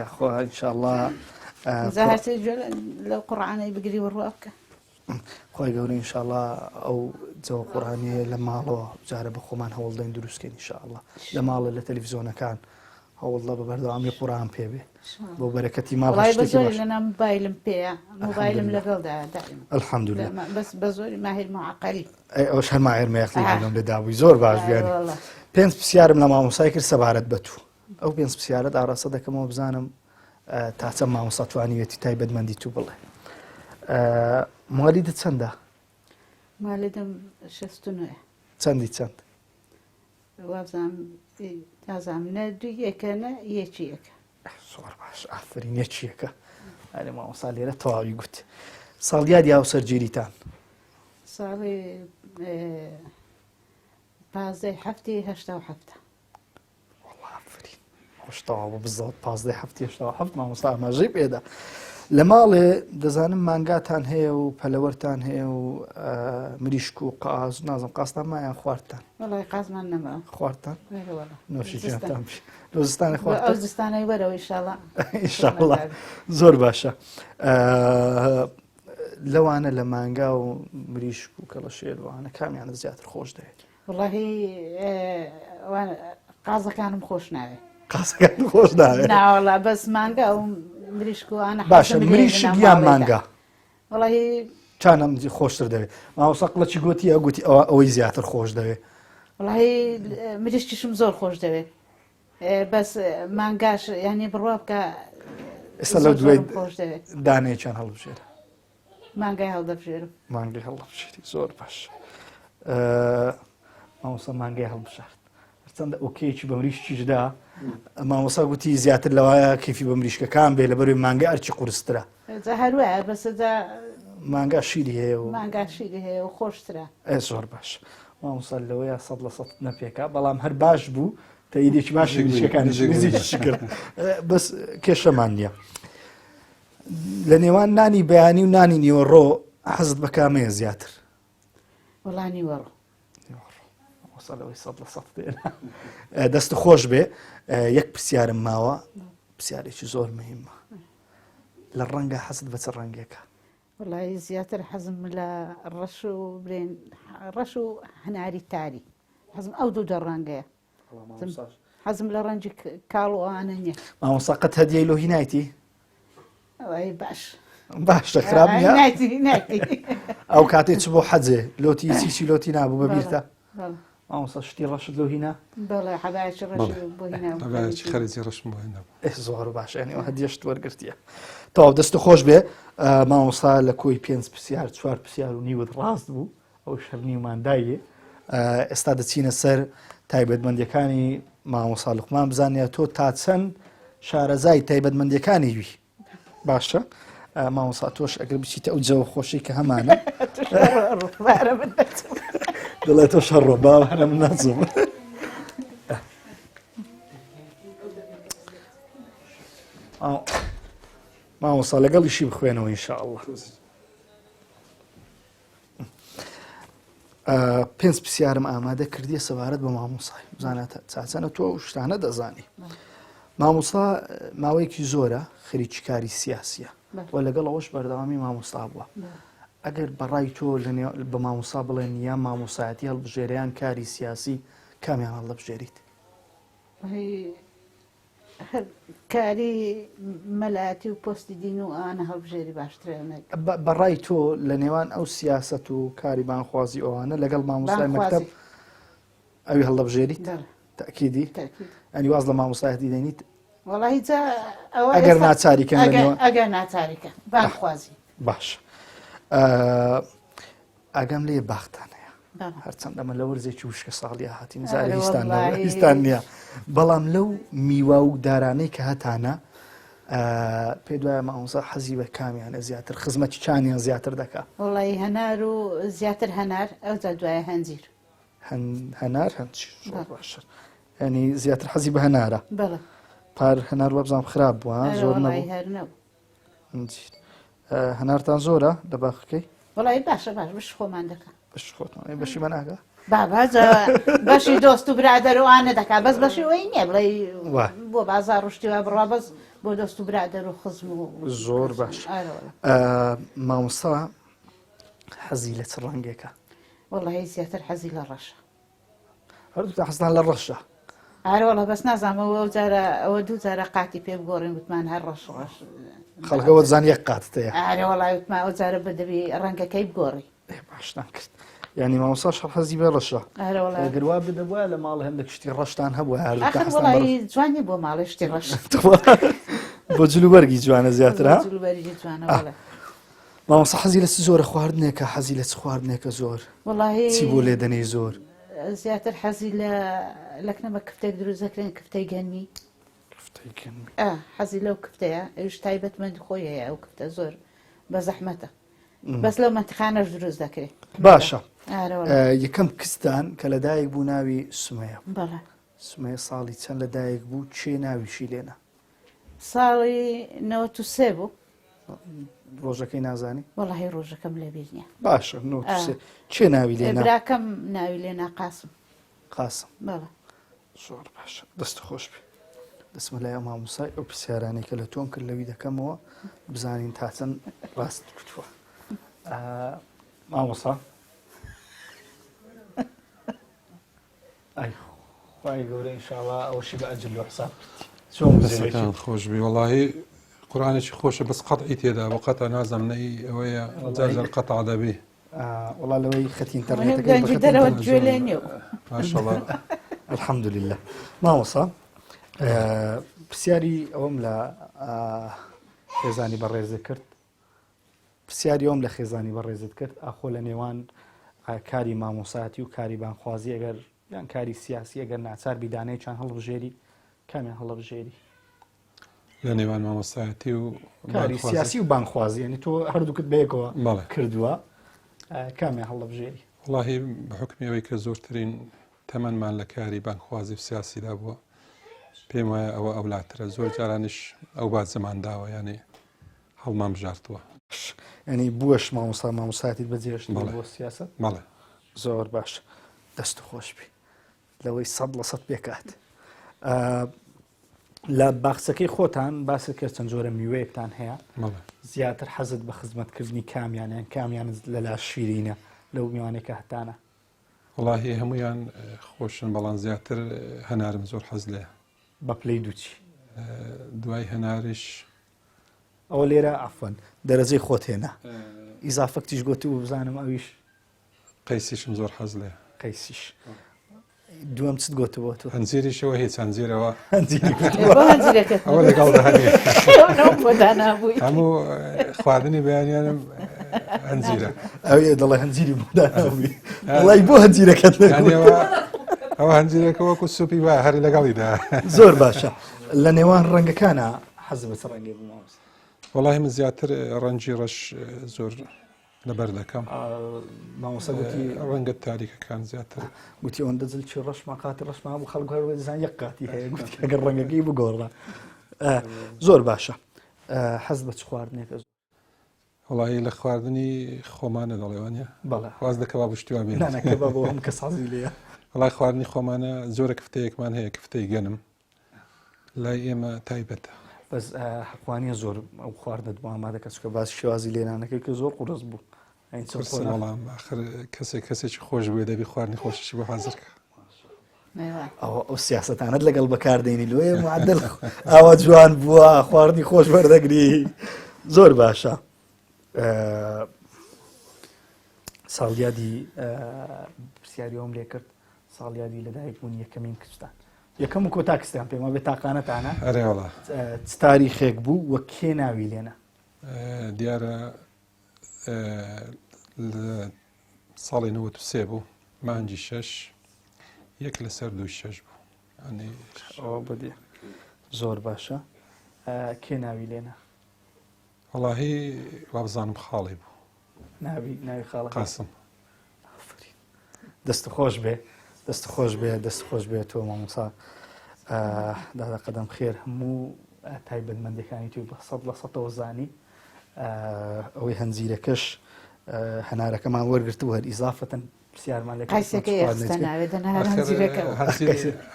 Speaker 1: یاخوا انشاءله
Speaker 3: لەو قڕانەی بگری وڕوا بکە
Speaker 1: خوای گەورە ان شاء اللە ئەو جەوە قورئانیە لە ماڵەوە جارە بە خۆمان هەوڵدەین دروستکەین ان شاء اللە لە ماڵە لە تەلەفزیۆنەکان هەوڵدە بە بەردەوامی قورئان پێ بێ بۆ بەرەکەتی ماڵ
Speaker 3: وڵای بە زۆری لەنا موبایلم پێیە موبایلم لەگەڵدا دائم
Speaker 1: الحمد لله
Speaker 3: بەس بە زۆری ماهیر معقلی
Speaker 1: ئەی ئەوش هەر ماهیر مەیەقلی لەم لێ دابووی زۆر باش بیانی پێنج پرسیارم لە مامۆسای کرد سەبارەت بە تو ئەو پێنج پرسیارەت ئاراستە دەکەمەوە بزانم تا چەند مامۆستا توانیوێتی تایبەتمەندی تو بڵێ موالیدت چەندە؟
Speaker 3: موالیدم 69
Speaker 1: چەندی چەند؟
Speaker 3: وابزانم نازانم نە دوو یەکە نە یەکی یەکە
Speaker 1: زۆر باش ئافرین یەکی یەکە ئەرێ مامۆستا لێرە تەواوی گوت ساڵیادی هاوسەرگیریتان
Speaker 3: ساڵی پازدەی هەفتی هەشتا و هەفتە
Speaker 1: وەڵا ئافرین خۆش تەواو بوو بزەوت پازدەی هەفتی هەشتا و حەفت مامۆستا ئاماژەی پێدا لە ماڵێ دەزانم مانگاتان هەیە و پەلەوەرتان هەیە و مریشک و قاز نازم قاستان مایان خواردتان
Speaker 3: وەڵای قازمان نەما
Speaker 1: خواردتان
Speaker 3: وەرە وەڵا
Speaker 1: نۆشی
Speaker 3: زستان.
Speaker 1: جانتان بی لۆ زستانی
Speaker 3: ئەو
Speaker 1: خواردتان
Speaker 3: زستانەی وەرەوە ئیشاڵا
Speaker 1: ئینشاءاللە زۆر باشە ئە، لەوانە لە مانگا و مریشک و کەڵەشێر وانە کامیانە زیاتر خۆش دەوێت
Speaker 3: وەڵاهی قازەکانم خۆش ناوێ
Speaker 1: قازەکان خۆش ناوێ
Speaker 3: ناوەڵا بەس مانگا و مریشک و ئەوانە
Speaker 1: باشە مریشک یان مانگا
Speaker 3: وەڵاهی
Speaker 1: چانم خۆشتر دەوێت مامۆستا قڵەچی گوتی ئەو گوتی ئەوە ئەوەی زیاتر خۆش دەوێت
Speaker 3: وەڵاهی مریشکیشم زۆر خۆش دەوێت بەس مانگاش یعنی بڕوا بکە
Speaker 1: ئێستا لەو دوای دانەیەکیان هەڵبژێرە
Speaker 3: مانگای هەڵدەبژێرم
Speaker 1: مانگای هەڵدەبژێری زۆر باش مامۆستا مانگای هەڵبژارد هەرچەندە ئۆکەیەکی بە مریشکیشدا مامۆسا گوتی زیاتر لەوایە کەفی بە مریشکەکان بێ لەبەروی مانگە ئەرچی قورسترە
Speaker 3: جا هەروایە بەسە جا
Speaker 1: مانگا شیری هەیە و
Speaker 3: مانگا شیری هەیە و خۆشترە
Speaker 1: ئێ زۆر باش مامۆستا لەوەیە سەد لە سەد نەپێکا بەڵام هەر باش بوو تەئیدێکی باشی مریشکەکان نزیکی کرد بەس کێشەمان نییە لە نێوان نانی بەیانی و نانی نیوەڕۆ حەزت بە کامەیە زیاتر؟
Speaker 3: وەڵا نیوەڕۆ.
Speaker 1: نیوەڕۆ. لەوەی سەد لە سەد دێنا. دەست خۆش بێ یەک پرسیارم ماوە پرسیارێکی زۆر مهمە لە ڕەنگە حەزت بە چ ڕەنگێکە؟
Speaker 3: وڵی زیاتر حەزم لە ڕەش و برێن ڕەش و هەناری تاری حەزم ئەو دوو دەڕەنگەیە حەزم لە ڕەنجی کاڵ و ئەوانە نییە.
Speaker 1: مامۆستا قەت هەدیەی لۆ هینایتی؟
Speaker 3: ئەوەی باش.
Speaker 1: باشە خراپ نییە ئەو کاتێ چ بۆ حەجێ لۆتی چی چی لۆتی نابوو بە بیرتە مامۆستا شتی ڕەشت لۆ هینا
Speaker 3: بەڵێ حەبایەکی ڕەشی بۆ هینا
Speaker 2: حەبایەکی خەریجی ڕەشم بۆ هینا
Speaker 1: زۆر باش ینی ئەو هەدیەشت وەرگرتیە تەواو دەست خۆش بێ مامۆستا لە کۆی پێنج پرسیار چوار پرسیار و نیوت ڕاست بوو ئەو شەر نیوماندایێ ئێستا دەچینە سەر تایبەتمەندەکانی مامۆسا لوقمان بزانە تۆ تا چەند شارەزای تایبەتمەندەکانی وی باشە مامۆسا تۆش ئەگەر بچیتە ئەو جەوە خۆشی کە هەمانە دڵێ تۆ شەڕۆ باوەرە من نازم مامۆسا لەگەڵیشی بخوێنەوە ئینشاءله پێنج پرسیارم ئامادە کردیە سەبارەت بە مامۆسای بزانە چاچەنە تۆ ئەو شتانە دەزانی مامۆسا ماوەیەکی زۆرە خەریکی کاری سیاسیە و لەگەڵ ئەوەش بەردەوامی مامۆستا بووە ئەگەر بەڕای تۆ بە مامۆسا بڵێن یا مامۆسایەتی هەڵبژێریان کاری سیاسی کامیان هەڵدەبژێریت
Speaker 3: هەر کاری مەلایەتی و پۆستی دین و ئەوانە هەڵبژێری باشترە نەک.
Speaker 1: بە ڕای تۆ لە نێوان ئەو سیاسەت و کاری بانگخوازی ئەوانە لەگەڵ مامۆستای مەکتەب ئەوی هەڵدەبژێریت؟ تەئکیدی؟ ئەنی واز لە مامۆستایەتی دێنیت؟
Speaker 3: وەڵی جا
Speaker 1: ئەوە ئەگەر ناچاری کەن
Speaker 3: ئەگەر ناچاری کەن بانگخوازی
Speaker 1: باش ئاگام لێ باختان هەیە هەرچەند ئەمە لە وەرزێکی وشکە ساڵیا هاتین زاری هیستان هیستان نییە بەڵام لەو میوە و دارانەی کە هەتانە پێ دوایە مامۆسا حەزی بە کامیانە زیاتر خزمەتی چانیان زیاتر دەکا
Speaker 3: وڵی هەنار و زیاتر هەنار ئەو جا دوایە هەنجیر
Speaker 1: هەنار هەنجیر باشە ینی زیاتر حەزی بە هەنارە پار هەنار وەبزانام خراپ بووە زۆر نەبوو هەنارتان زۆرە لە باخەکەی؟
Speaker 3: وەڵی باشە باش بەش خۆمان دەکا
Speaker 1: بەش خۆتان بەشی من ئاگا
Speaker 3: بابا بەشی دۆست و برادەر و ئانە دەکا بەس بەشی ئەوی نییە بڵێ بۆ بازار ڕشتی وا بڕوا بەس بۆ دۆست و برادەر و خزم و
Speaker 1: زۆر باش مامۆستا حەزی لە چ ڕەنگێکە
Speaker 3: وەڵی زیاتر حەزی لە ڕەشە
Speaker 1: هەردووکتان حەزتان لە ڕەشە؟
Speaker 3: ئارە وەڵا بەس نازانم ئەوە ئەو جارە ئەوە دوو جارە قاتی پێ بگۆڕین وتمان هەر ڕەش ڕەش
Speaker 1: خەڵکەوە زان یەک قاتت هەیە
Speaker 3: ئارە وەڵا وتمان ئەو جارە بە دەبی ڕەنگەکەی بگۆڕی
Speaker 1: ئێ باشتان کرد یعنی مامۆستا شەڕ حەزی بە ڕەشە
Speaker 3: ئارە وەڵا
Speaker 1: ئەگەر وا بدەبووە لە ماڵ هەندێک شتی ڕەشتان هەبوو
Speaker 3: هەردووکتان ئاخر حەزتان بە ڕەش وەڵی جوانی بۆ ماڵێ شتی ڕەش
Speaker 1: بۆ جلوبەرگی جوانە زیاتر ها
Speaker 3: جلوبەرگی جوانە
Speaker 1: آه.
Speaker 3: وەڵێ
Speaker 1: مامۆستا حەزی لە چ جۆرە خواردنێکە حەزی لە چ خواردنێکە زۆر
Speaker 3: وەڵاهی
Speaker 1: چی بۆ لێ دەنێی زۆر؟
Speaker 3: زیاتر حەزی لە لەکنەمە کفتێک دروست دەکرێن کفتەی گەنمی
Speaker 1: کفتەی گەنمی
Speaker 3: ئا حەزی لەو کفتەیە ئەویش تایبەتمەند خۆی هەیە ئەو کفتە زۆر بە زەحمەتە بەس لەو مەنتیقانەش دروست دەکرێت
Speaker 1: باشە
Speaker 3: ئارە وەڵا.
Speaker 1: یەکەم کچتان کە لەدایک بوو ناوی سمەیە
Speaker 3: بەڵێ
Speaker 1: سمەیە ساڵی چەند لەدایک بوو کێ ناویشی لێنا؟
Speaker 3: ساڵی 93 بوو
Speaker 1: ڕۆژەکەی نازانی؟
Speaker 3: وەڵی ڕۆژەکەم لەبیر نییە
Speaker 1: باشە 93 کێ ناوی لێنا؟
Speaker 3: براکەم ناوی لێنا قاسم
Speaker 1: قاسم
Speaker 3: بەڵێ
Speaker 1: زۆر باشە دەست خۆش بێ دەستمە لای ئەو مامۆسای ئەو پرسیارانەی کە لە تۆم کرد لەوی دەکەمەوە بزانین تا چەند ڕاست کوتووە مامۆسا ئای خوای گەورە ئینشاڵا ئەوەشی بە ئەجر لۆ حساب کردی چۆن
Speaker 2: دەستەکان خۆش بی وەڵاهی قورآانێکی خۆشە بەس قەتعی تێدا بۆ قەتع نازانم نەی ئەوەیە جار قەتع دەبی
Speaker 1: وەڵا لەوەی خەتی
Speaker 3: ئینتەرنێتەکەی دەرەوە گوێ لێ نییە
Speaker 2: ماشاءالله
Speaker 1: الحمدلله مامۆسا پرسیاری ئەوەم لە خێزانی بەڕێزت کرد پرسیاری ئەوم لە خێزانی بەڕێزت کرد ئاخۆ لە نێوان کاری مامۆسایەتی و کاری بانخوازی ئەگەر یان کاری سیاسی ئەگەر ناچار بی دانەیەکیان هەڵبژێری کامیان هەڵبژێری؟
Speaker 2: لە نێوان مامۆستایەتی و
Speaker 1: کاری سیاسی و بانخوازی یعنی تۆ هەردووکت بەیەکەوە کردووە کامیان هەڵبژێری؟
Speaker 2: وڵی بە حکمی ئەوەی کە زۆرترین تەمەنمان لە کاری بانگخوازی و سیاسیدا بووە پێم وایە ئەوە ئەولاترە زۆر جارانیش ئەو باجەمان داوە یانێ هەڵمان بژارتووە.
Speaker 1: یانی بووەش مامۆستا مامۆستایەتیت بەجێهێشت بۆ سیاسەت؟
Speaker 2: بەڵێ.
Speaker 1: زۆر باش دەست خۆش بی لەوەی سەد لە سەد پێکات. لە باخچەکەی خۆتان باست کرد چەند جۆرە میوەیەکتان هەیە زیاتر حەزت بە خزمەتکردنی کامیان یان کامیان لەلا شیرینە لەو میوانێکە هەتانە
Speaker 2: وڵاهی هەمویان خۆشن بەڵام زیاتر هەنارم زۆر حەز لێ
Speaker 1: بە پلەی دووچی
Speaker 2: دوای هەناریش.
Speaker 1: ئەوە لێرە عەفوەن دەرەجەی خۆت هێنا ئیزافەکتیش گۆتی و بزانم ئەویش
Speaker 2: قەیسیشم زۆر حەز لێ
Speaker 1: قەیسیش دووەم چت گۆتبووە تۆ
Speaker 2: هەنجیریشەوە هیچ هەنجیرەوە
Speaker 1: هەنجیری
Speaker 3: بۆ هەنجیرەکەت
Speaker 2: ئەوە لەگەڵ دەهەنێ
Speaker 3: ئەو بۆ دانابووی
Speaker 2: هەموو خواردنی بەیانیانم هەنجیرە
Speaker 1: ئەوێ دەڵێ هەنجیری بۆ دانابووی وڵی بۆ هەنجیرەکەت
Speaker 2: یعنی ئەوە ئەوە هەنجیرەکە وەکو سوپی وایە هەر لەگەڵیدا
Speaker 1: زۆر باشە لە نێوان ڕەنگەکانە حەز بە چ ڕەنگێ بوو مامۆستا؟
Speaker 2: وەڵاهی من زیاتر ڕەنگی ڕەش زۆر لەبەر دەکەم.
Speaker 1: مامۆستا گوتی
Speaker 2: ڕەنگە تاریکەکان زیاتر.
Speaker 1: گوتی ئەوەندە جلکی ڕەشمان قاتی ڕەشمان هەبوو خەڵک هەر دەزان یەک قاتی هەیە گوتی ئەگەر ڕەنگەکەی بگۆڕە زۆر باشە حەز بە چ خواردنێکە؟
Speaker 2: وەڵاهی لە خواردنی خۆمانە دەڵێ وانە؟
Speaker 1: بەڵێ.
Speaker 2: واز لە کەباب و شتی وا بێنیت.
Speaker 1: نا نا کەباب ئەوە هەموو کەس حەزی لێیە.
Speaker 2: وەڵای خواردنی خۆمانە جۆرە کفتەیەکمان هەیە کفتەی گەنم لای ئێمە تایبەتە.
Speaker 1: بەس حەقوانیە زۆر ئەو خواردنەت بۆ ئامادە کە چونکە باسی شێوازی لێنانەکەی کە زۆر قورس بوو. ئەین چ
Speaker 2: قورسە بەڵام ئاخر کەسێک کەسێکی خۆش بوێ دەبی خواردنی خۆشیشی بۆ حازر کە.
Speaker 1: ئەوە ئەو سیاسەتانەت لەگەڵ بەکاردێنی لۆیە معدل ئاوا جوان بووە خواردنی خۆش وەردەگری زۆر باشە ساڵیادی پرسیاریەوەم لێ کرد ساڵیادی لەدایک بوون یەکەمین کچتان یەکەم و کۆتا کچتان پێم وابێ تاقانەتانە
Speaker 2: ئەرێ وەڵا
Speaker 1: چ تاریخێک بوو و کێ ناوی لێنا
Speaker 2: دیارە لە ساڵی 93 بوو مانگی شەش یەک لەسەر دووی شەش بوو
Speaker 1: ئەوە بەدی زۆر باشە کێ ناوی لێنا
Speaker 2: وەڵاهی وابزانم خاڵی بوو
Speaker 1: ناوی ناوی خاڵە
Speaker 2: قاسم
Speaker 1: دەست خۆش بێ دەست خۆش بێ دەست خۆش بێ تۆ مامۆسا دادا قەدەم خێر هەموو تایبەتمەندەکانی توی بە سەد لە سەتەوە زانی ئەوەی هەنجیرەکەش هەنارەکەمان وەرگرتبوو هەر ئیزافەتەن پرسیارمان لێ
Speaker 3: قایسەکەی خستە ناوێ دەنا هەر هەنجیرەکە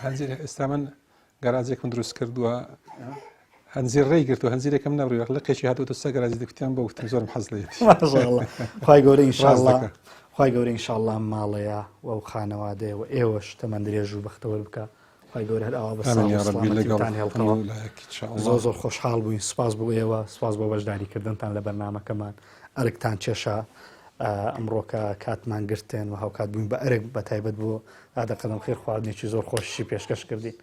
Speaker 2: هەنجیر ئێستا من گەراجێکم دروست کردووە هەنجیر ڕێی گرتو هەنجیرێکم نەبڕی لقێکی هاتووە سەر گەراجی دەکوتیان بۆ گوتم زۆرم حەز لێیەتی
Speaker 1: ماشاءالله خوای گەورە ئینشاءالله خوای گەورە ئینشاءالله ماڵەیە و ئەو خانەوادەیە و ئێوەش تەمەن درێژ و بەختەوەر بکە خوای گەورە هەر ئاوا بە ساڵ و سڵامەتیتان هێڵتەوە زۆر زۆر خۆشحاڵ بووین سوپاس بۆ ئێوە سوپاس بۆ بەشداریکردنتان لە بەرنامەکەمان ئەرکتان کێشا ئەمڕۆکە کاتمان گرتن و هاوکات بووین بە ئەرک بە تایبەت بۆ دادە قەدەم خێر خواردنێکی زۆر خۆشی پێشکەش کردین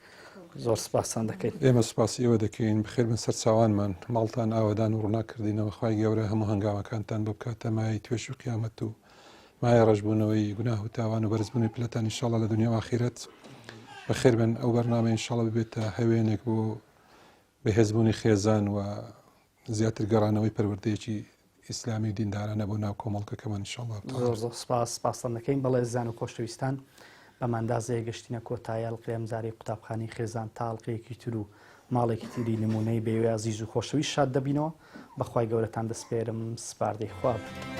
Speaker 1: زۆر سپاستان دەکەین.
Speaker 2: ئێمە سپاسی ئێوە دەکەین بەخێر بن سەر چاوانمان ماڵتان ئاوەدان و ڕووناک کردینەوە خوای گەورە هەموو هەنگاوەکانتان بۆ بکاتە مایەی توێش و قیامەت و مایە ڕەشبوونەوەی گوناه و تاوان و بەرزبوونی پلەتان ان شاء اللە لە دنیا و ئاخیرەت بەخێر بن ئەو بەرنامە ان شاء اللە ببێتە هەوێنێک بۆ بەهێزبوونی خێزان و زیاتر گەڕانەوەی پەروەردەیەکی ئیسلامی و دیندارانە بۆ ناو کۆمەڵگەکەمان ان شاء اللە
Speaker 1: زۆر زۆر سپاس سپاستان دەکەین بەڵێ زان و خۆشەویستان بەماندازەیە گەشتینە کۆتایی ئەڵقەی ئەمجارەی قوتابخانەی خێزان تا ئەڵقەیەکی تر و ماڵێکی تری نمونەی بەێوەی ئازیز و خۆشەویست شاد دەبینەوە بەخوای گەورەتان دەسپێرم سپاردەی خوا بن.